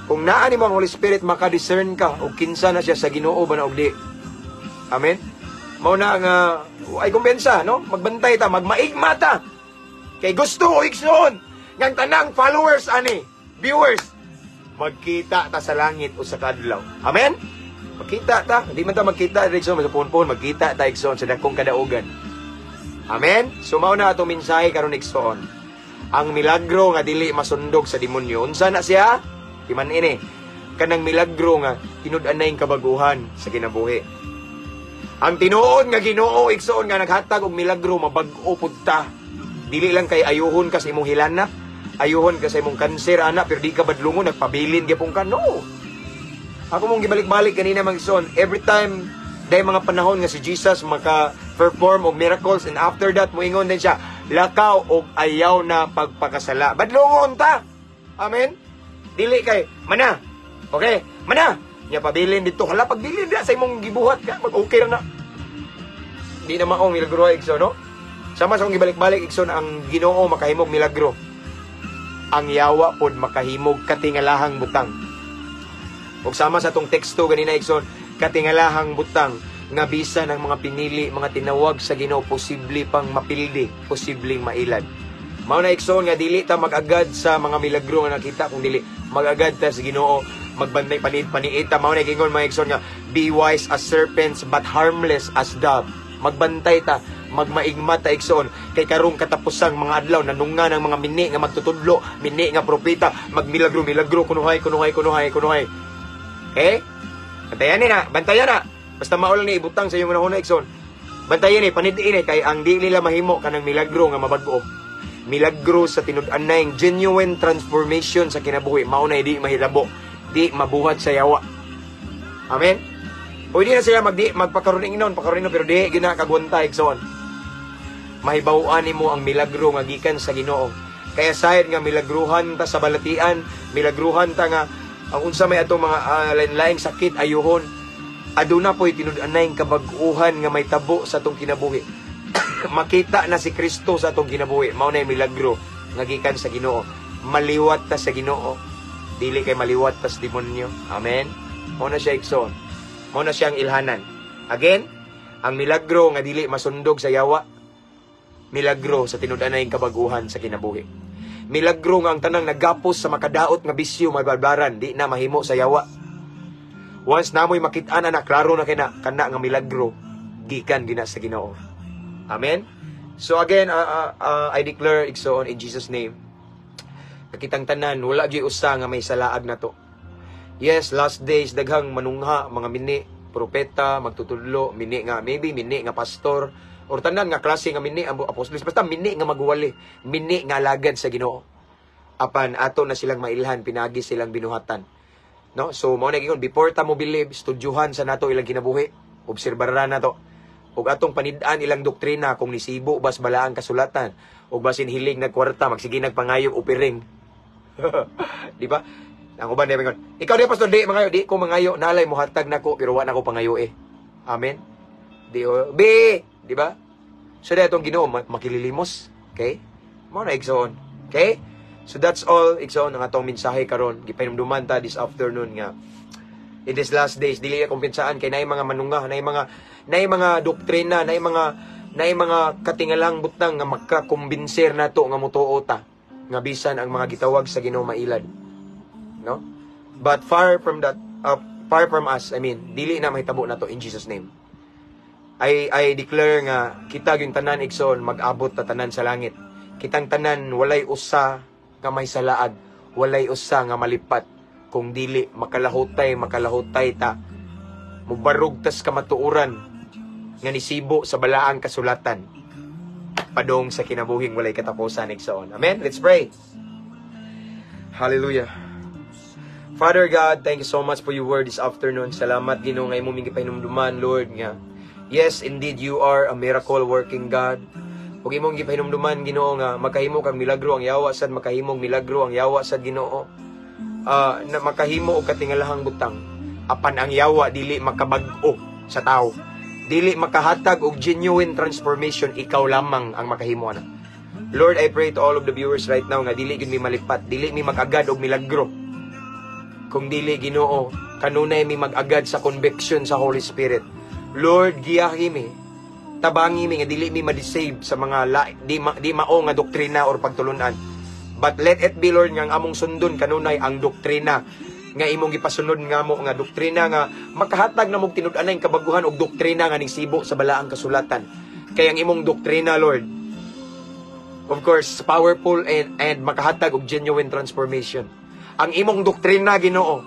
Kung naa nimo ang Holy Spirit, maka-discern ka og kinsa na siya, sa Ginoo ba na og di. Amen? Mao na nga ay kumpiyansa, no? Magbantay ta, magmaigma ta. Kay gusto ko, igsoon, ngang tanang followers ani, viewers, magkita ta sa langit usa ka adlaw. Amen? Magkita ta, di man ta magkita igsoon sa phone, magkita ta, igsoon, sa dakong kadaugan. Amen? So mao na atong mensahe karon, igsoon. Ang milagro nga dili masundog sa demonyo. Unsa na siya? Timan ini. Kanang milagro nga tinud-anay kabaguhan sa kinabuhi. Ang tinuod nga Ginoo, igsoon, nga naghatag og milagro, mabag-o pud ta. Dili lang kay ayuhon ka sa imong hilana, ayuhon ka sa imong kanser ana, pero di ka badlungon, nagpabilin gyapon ka. No. Ako mong gibalik-balik kanina, mga igsoon, every time dahil mga panahon nga si Jesus maka-perform og miracles and after that moingon din siya, "Lakaw og ayaw na pagpakasala." Badlungon ta. Amen. Dili kay mana. Okay, mana. Nya pabilin dito, hala, pagbilin dia sa imong gibuhat ka, mag okay ra na. Di na maong milagro, igsoon, no? Sama sa akong gibalik-balik, igsoon, ang Ginoo makahimog milagro. Ang yawa pod makahimog katingalahang butang. Ug sama sa atong teksto ganina, igsoon, katingalahang butang nga bisan ang mga pinili, mga tinawag sa Ginoo, posible pang mapildi, posibleng mailad. Mao na, igsoon, nga dili ta mag-agad sa mga milagro nga nakita kung dili mag-agad ta sa Ginoo, magbantay paniit paniit ta. Mao na gingon, mga igsoon, nga be wise as serpents but harmless as dove. Magbantay ta, magmaigmat ta, igsoon, kay karong katapusang mga adlaw nanunga ng mga mini nga magtutudlo, mini nga propeta, magmilagro milagro kunuhay kunuhay kunuhay kunuhay. Okay? Bantayan ni na, bantayan na. Basta mao lang ni ibutang sa iyong hunahuna, igsoon. Bantayan ni, panid-in ni, kay ang di nila mahimo kanang milagro nga mabag-o. Milagro sa tinud-anay, genuine transformation sa kinabuhi, mao na di mahilabo, di mabuhat sa yawa. Amen? Pwede na sila magdi magpakaroon inon, pakaroon, pero di gina kagwanta, igsoon. Mahibaw-an nimo ang milagro nga gikan sa Ginoo. Kaya sayad nga milagruhan ta sa balatian, milagruhan ta nga ang unsa may atong mga lain-laing sakit ayuhon. Aduna po'y tinud-anay kabag-uhan nga may tabo sa atong kinabuhi. Makita na si Kristo sa atong kinabuhi. Mao na milagro nga gikan sa Ginoo. Maliwat ta sa Ginoo. Dili kay maliwat ta sa demonyo. Amen. Mao na siya, igsoon. Mao na siyang ilhanan. Again, ang milagro nga dili masundog sa yawa, milagro sa tinud-anay kabaguhan sa kinabuhi. Milagro nga ang tanang nagapos sa makadaot nga bisyo mabarbaran, di na mahimo sa yawa. Once namoy makit-an na, klaro na kina kana nga milagro gikan gina sa Ginoo. Amen. So again, I declare, igsoon, in Jesus' name, kakitang tanan wala gyud usa nga may salaag nato. Yes, last days daghang manungha, mga mini propeta, magtutudlo, mini nga maybe mini nga pastor or tanan nga klase nga mini ang apostoles, basta mini nga magwali, mini nga alagad sa Ginoo. Apan ato na silang mailhan pinagi silang binuhatan. No? So mao na gingon, before ta mo believe, studyuhan sa nato ilang kinabuhi, obserbaran nato. Ug atong panid-an ilang doktrina kung nisibo bas balaang kasulatan ug basin hilig nagkwarta, magsige nagpangayog upiring. Di ba? Ang uban di mangon, "Ikaw di, pastor, di mangayo, di ko mangayo, nalay mohatag nako pero wa na ko pangayo eh." Amen. Di o be, di ba? So di atong Ginoo makililimos, okay? Mao na, igsoon. Okay? So that's all, igsoon, ang atong mensahe karon. Gipahinumduman ta this afternoon nga in these last days dili akong pinsaan kay naay mga manunga, naay mga doktrina, naay mga katingalang butang nga makakumbinser nato nga motuo ta nga bisan ang mga gitawag sa Ginoo mailad. No? But far from that, far from us, I mean, dili na mahitabo nato in Jesus' name. I declare nga kita yung tanan, igsoon, mag-abot ta tanan sa langit. Kitang tanan walay usa nga may salaag, walay usa nga malipat kung dili makalahutay, makalahutay ta. Mubarog tas kamatuoran nga nisibo sa balaang kasulatan padong sa kinabuhing walay katapusan, igsoon. Amen. Let's pray. Hallelujah. Father God, thank you so much for your word this afternoon. Salamat, Ginoo, nga imong gipahinumduman, Lord, nga yes, indeed you are a miracle working God. Ug imong gipahinumduman, Ginoo, nga makahimo kag milagro, ang yawa sad makahimong milagro, ang yawa sad, Ginoo. Na makahimo og katingalahang butang. Apan ang yawa dili makabag-o sa tao. Dili makahatag og genuine transformation, ikaw lamang ang makahimo ana. Lord, I pray to all of the viewers right now nga dili gyud mi malipat, dili mi mag-agad og milagro. Kung dili, Ginoo, kanunay mi mag-agad sa conviction sa Holy Spirit. Lord, giyahi mi. Tabangi mi nga dili mi ma-deceive sa mga di mao nga doktrina or pagtulunan. But let it be, Lord, nga ang among sundon kanunay ang doktrina nga imong gipasunod nga mo, nga doktrina nga makahatag na mong tinud-anay kabaguhan og doktrina nga ning sibo sa balaang kasulatan. Kay ang imong doktrina, Lord, of course, powerful and makahatag og genuine transformation. Ang imong doktrina, Ginoo,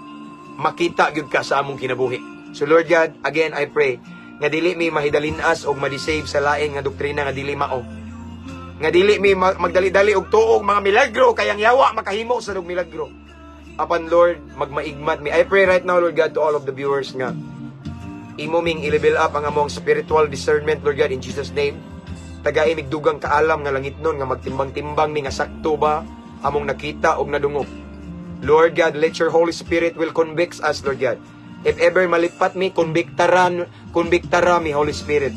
makita gyud ka sa among kinabuhi. So Lord God, again I pray nga dili mi mahidalinas og ma-deceive sa lain nga doktrina nga dili mao. Nga dili mi magdali-dali og tuog mga milagro kay ang yawa makahimo sa og milagro. Apan Lord, magmaigmat mi. I pray right now, Lord God, to all of the viewers nga imo ming i-level up ang among spiritual discernment, Lord God, in Jesus' name. Tagai mig dugang kaalam nga langit nun nga magtimbang-timbang mi nga sakto ba among nakita og nadungog. Lord God, let your Holy Spirit will convict us, Lord God. If ever malipat mi, konbiktaran, konbiktara mi, Holy Spirit.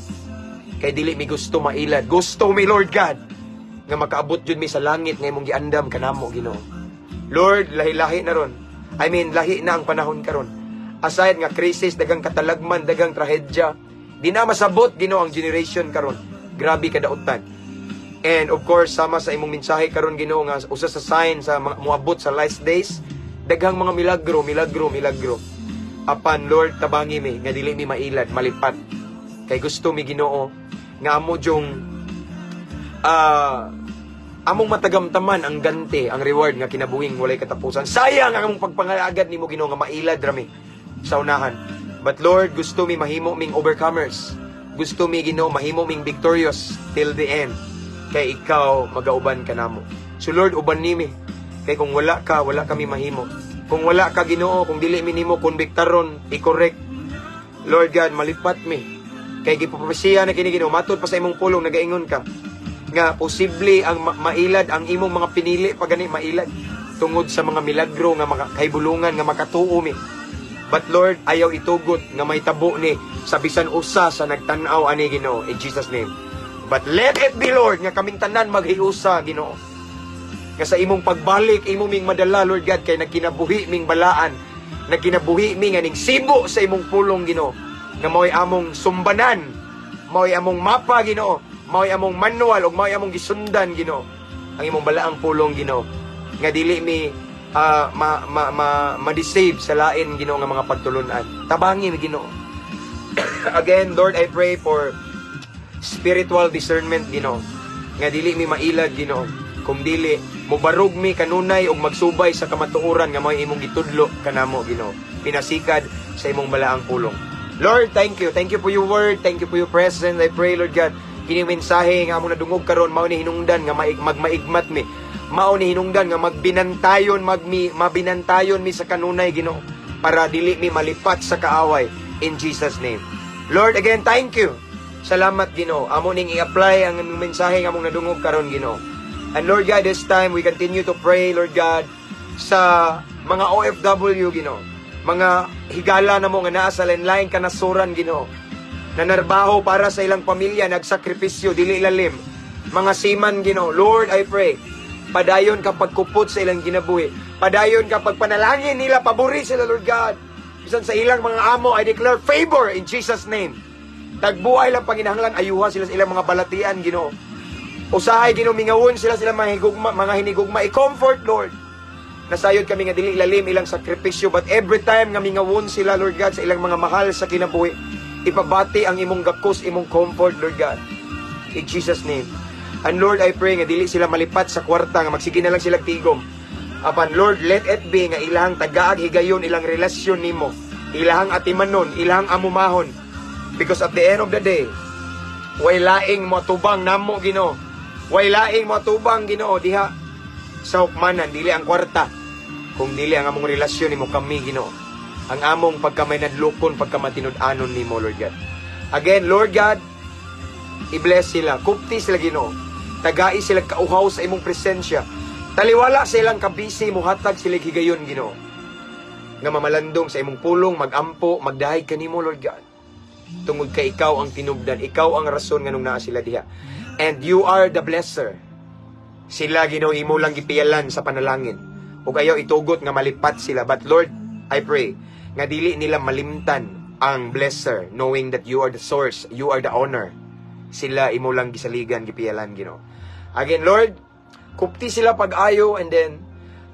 Kay dili mi gusto mailad. Gusto mi, Lord God, nga makaabot jud mi sa langit nga imong giandam kanamo, Ginoo. Lord, lahi-lahi na ron. I mean, lahi na ang panahon karon. Aside nga crisis, daghang katalagman, daghang trahedya. Di na masabot, Ginoo, ang generation karon. Grabe kadautan. And of course, sama sa imong mensahe karon, Ginoo, nga usa sa sign sa mga moabot sa last days, daghang mga milagro, milagro, milagro. Apan Lord, tabangi mi nga dili mi mailad, malipat. Kay gusto mi, Ginoo, nga amo jung among matagamtaman ang ganti, ang reward nga kinabuhing walay katapusan. Sayang ang among pagpangalagad nimo, Ginoo, nga mailad rami sa unahan. But Lord, gusto mi mahimo ming overcomers. Gusto mi, Ginoo, mahimo ming victorious till the end. Kay ikaw magauban ka namo. So Lord, uban nimi. Kay kung wala ka, wala kami mahimo. Kung wala ka, Ginoo, kung dili mi nimo konbiktaron, i-correct. Lord God, malipat mi. Kay gipropesiya na kini, Ginoo, matod pa sa imong pulong nagaingon ka nga posible ang mailad ang imong mga pinili pa gani mailad tungod sa mga milagro nga mga kahibulungan nga makatuo mi. But Lord, ayaw itugot nga may tabo ni sa bisan usa sa nagtan-aw ani, Ginoo, in Jesus' name. But let it be, Lord, nga kaming tanan maghiusa, Ginoo. Nga sa imong pagbalik, imo ming madala, Lord God, kay nagkinabuhi ming balaan, nagkinabuhi mi nga ning sibo sa imong pulong, Ginoo. Nga mao'y among sumbanan, mao'y among mapa, Ginoo, mao'y among manual ug mao'y among gisundan, Ginoo. Ang imong balaang pulong, Ginoo. Nga dili mi ma, ma, ma, ma-deceive sa lain, Ginoo, nga mga pagtulunan. Tabangi mi, Ginoo. Again, Lord, I pray for spiritual discernment, Ginoo. Nga dili mi mailad, Ginoo. Kung dili mobarog mi kanunay og magsubay sa kamatuoran nga mao'y imong gitudlo kanamo, Ginoo. Pinasikad sa imong balaang pulong. Lord, thank you. Thank you for your word. Thank you for your presence. I pray, Lord God, kini mensahe nga among nadungog karon mao ni hinungdan nga magmaigmat mi. Mao ni hinungdan nga magbinantayon magmi mabinantayon mi sa kanunay, Ginoo, para dili mi malipat sa kaaway in Jesus' name. Lord, again, thank you. Salamat, Ginoo. Amo ning i-apply ang imong mensahe nga among nadungog karon, Ginoo. And Lord God, this time we continue to pray, Lord God, sa mga OFW, Ginoo. Mga higala namo nga naa sa lain kanasuran, Ginoo. Nanarbaho para sa ilang pamilya, nagsakripisyo, dili lalim. Mga seaman, Ginoo. Lord, I pray, padayon ka pagkupot sa ilang ginabuhi. Padayon ka pagpanalangin nila, pabori sila, Lord God. Bisan sa ilang mga amo, I declare favor in Jesus' name. Tagbuay lang panginahanglan, ayuha sila sa ilang mga balatian, Ginoo. Usahay, Ginoo, mingawon sila sila mga higugma, mga hinigugma. I-comfort, Lord. Nasayod kami nga dili lalim ilang sakripisyo, but every time nga mingawon sila, Lord God, sa ilang mga mahal sa kinabuhi, ipabati ang imong gakos, imong comfort, Lord God. In Jesus' name. And Lord, I pray nga dili sila malipat sa kwarta, nga magsige na lang sila tigom. Apan Lord, let it be nga ilang tagaag higayon ilang relasyon nimo, ilahang atimanon, ilahang amumahon. Because at the end of the day, way laing moatubang namo, Ginoo. Way laing moatubang, Ginoo, diha sa hukmanan, dili ang kwarta. Kung dili ang among relasyon nimo kami, Ginoo. Ang among pagkamahinadlokon, pagkamatinud-anon nimo, Lord God. Again, Lord God, i-bless sila. Kupti sila, Ginoo. Tagai sila kauhaw sa imong presensya. Taliwala sa ilang kabisi, muhatag sila higayon, Ginoo. Nga mamalandong sa imong pulong, magampo, magdahig kanimo, Lord God. Tungod kay ikaw ang tinubdan, ikaw ang rason nganong naa sila diha. And you are the blesser. Sila, Ginoo, imo lang gipiyalan sa panalangin. Ug ayaw itugot nga malipat sila. But Lord, I pray nga dili nila malimtan ang blesser, knowing that you are the source, you are the owner. Sila imo lang gisaligan, gipiyalan, Ginoo. Again, Lord, kupti sila pag-ayo and then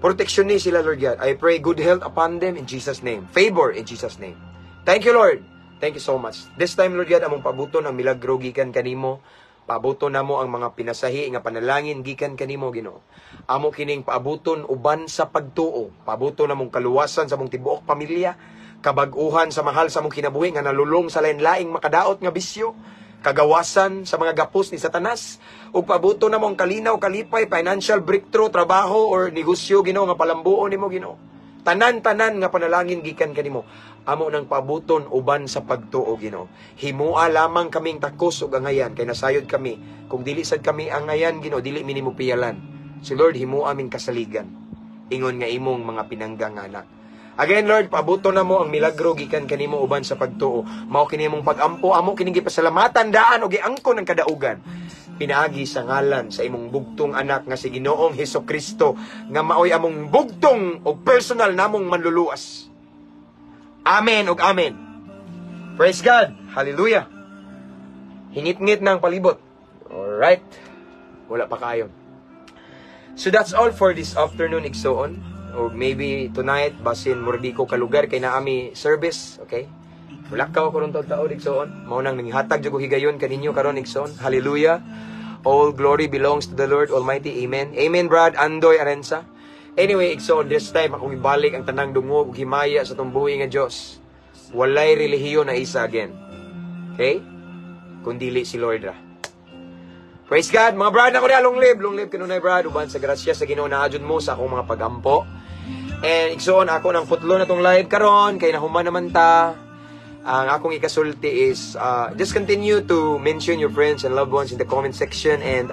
protection ni sila, Lord God. I pray good health upon them in Jesus' name. Favor in Jesus' name. Thank you, Lord. Thank you so much. This time, Lord God, among paabuton ang milagro gikan kanimo. Paabuton namo ang mga pinasahi nga panalangin gikan kanimo, Ginoo. Amo kining paabuton uban sa pagtuo. Paabuton namong kaluwasan sa among tibuok pamilya, kabag-uhan sa mahal sa among kinabuhi nga nalulong sa lain-laing makadaot nga bisyo, kagawasan sa mga gapos ni Satanas, ug paabuton namo ang kalinaw, kalipay, financial breakthrough, trabaho or negosyo, Ginoo, nga palambuon nimo, Ginoo. Tanan-tanan nga panalangin gikan kanimo, amo nang paabuton uban sa pagtuo, Ginoo. Himua lamang kaming takos ug angayan kay nasayod kami kung dili sad kami angayan, Ginoo, dili mi nimo piyalan. So Lord, himua aming kasaligan ingon nga imong mga pinanggang anak. Again, Lord, paabuton namo ang milagro gikan kanimo uban sa pagtuo. Mao kini imong pag-ampo, amo kining gipasalamatan daan og giangkon ang kadaugan. Pinaagi sa ngalan sa imong bugtong anak nga si Ginoong Hesus Kristo nga maoy among bugtong og personal namong manluluwas. Amen ug amen. Praise God. Hallelujah. Hingit-ngit ng palibot. Alright. Wala pa kayo. So that's all for this afternoon, igsoon. Or maybe tonight, basin murdi ko kalugar kay naami service, okay? Wala ka ko ron taod, igsoon. Mao nang nanghatag jud ko higayon kaninyo karon, igsoon. Hallelujah. All glory belongs to the Lord Almighty. Amen. Amen, Brad Andoy Arensa. Anyway, igsoon, this time akong ibalik ang tanang dungog ug himaya sa tumbuhi nga Dios. Walay relihiyon na isa again. Okay? Kundili si Lord ra. Praise God. Mga brad, ako na, long live. Long live kanunay, brad. Uban sa grasya sa Ginoo na mo sa akong mga pagampo. And igsoon, ako nang putlo na tong live karon kay nahuman naman ta. Ang akong ikasulti is just continue to mention your friends and loved ones in the comment section and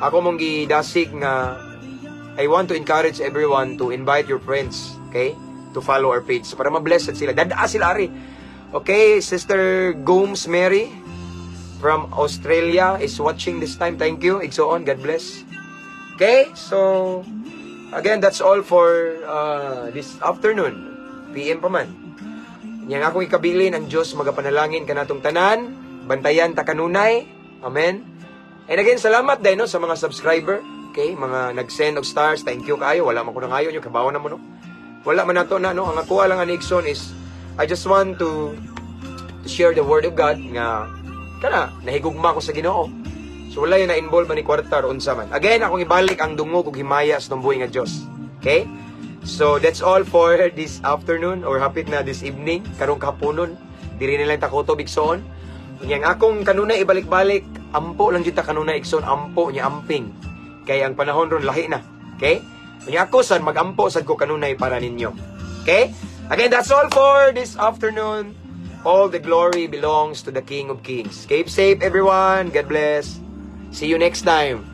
ako mong gidasig nga I want to encourage everyone to invite your friends, okay? To follow our page. So, para ma-bless sila. Dadaa sila ari. Okay, Sister Gomes Mary from Australia is watching this time. Thank you. Igsoon. God bless. Okay, so again, that's all for this afternoon. PM pa man. Yang akong ikabilin, ang Diyos magapanalangin kanatong tanan, bantayan ta kanunay. Amen. And again, salamat din, no, sa mga subscriber. Okay, mga nag-send og stars, thank you kayo. Wala man ko nangayo nyo, kabaw na mo, no. Wala man nato na, no. Ang ako lang ani, igsoon, is I just want to share the word of God nga kana nahigugma ko sa Ginoo. So wala yun na-involve man ni kwarta or unsa man. Again, akong ibalik ang dungog ug himaya sa buhi nga Dios. Okay? So that's all for this afternoon or hapit na this evening karong kahaponon. Diri na lang takoto, igsoon. Unya ang akong kanunay ibalik-balik, ampo lang jud ta kanunay, igsoon, ampo nya amping. Kay ang panahon ron lahi na. Okay? Unya ako sad magampo sad ko kanunay para ninyo. Okay? Again, that's all for this afternoon. All the glory belongs to the King of Kings. Keep safe, everyone. God bless. See you next time.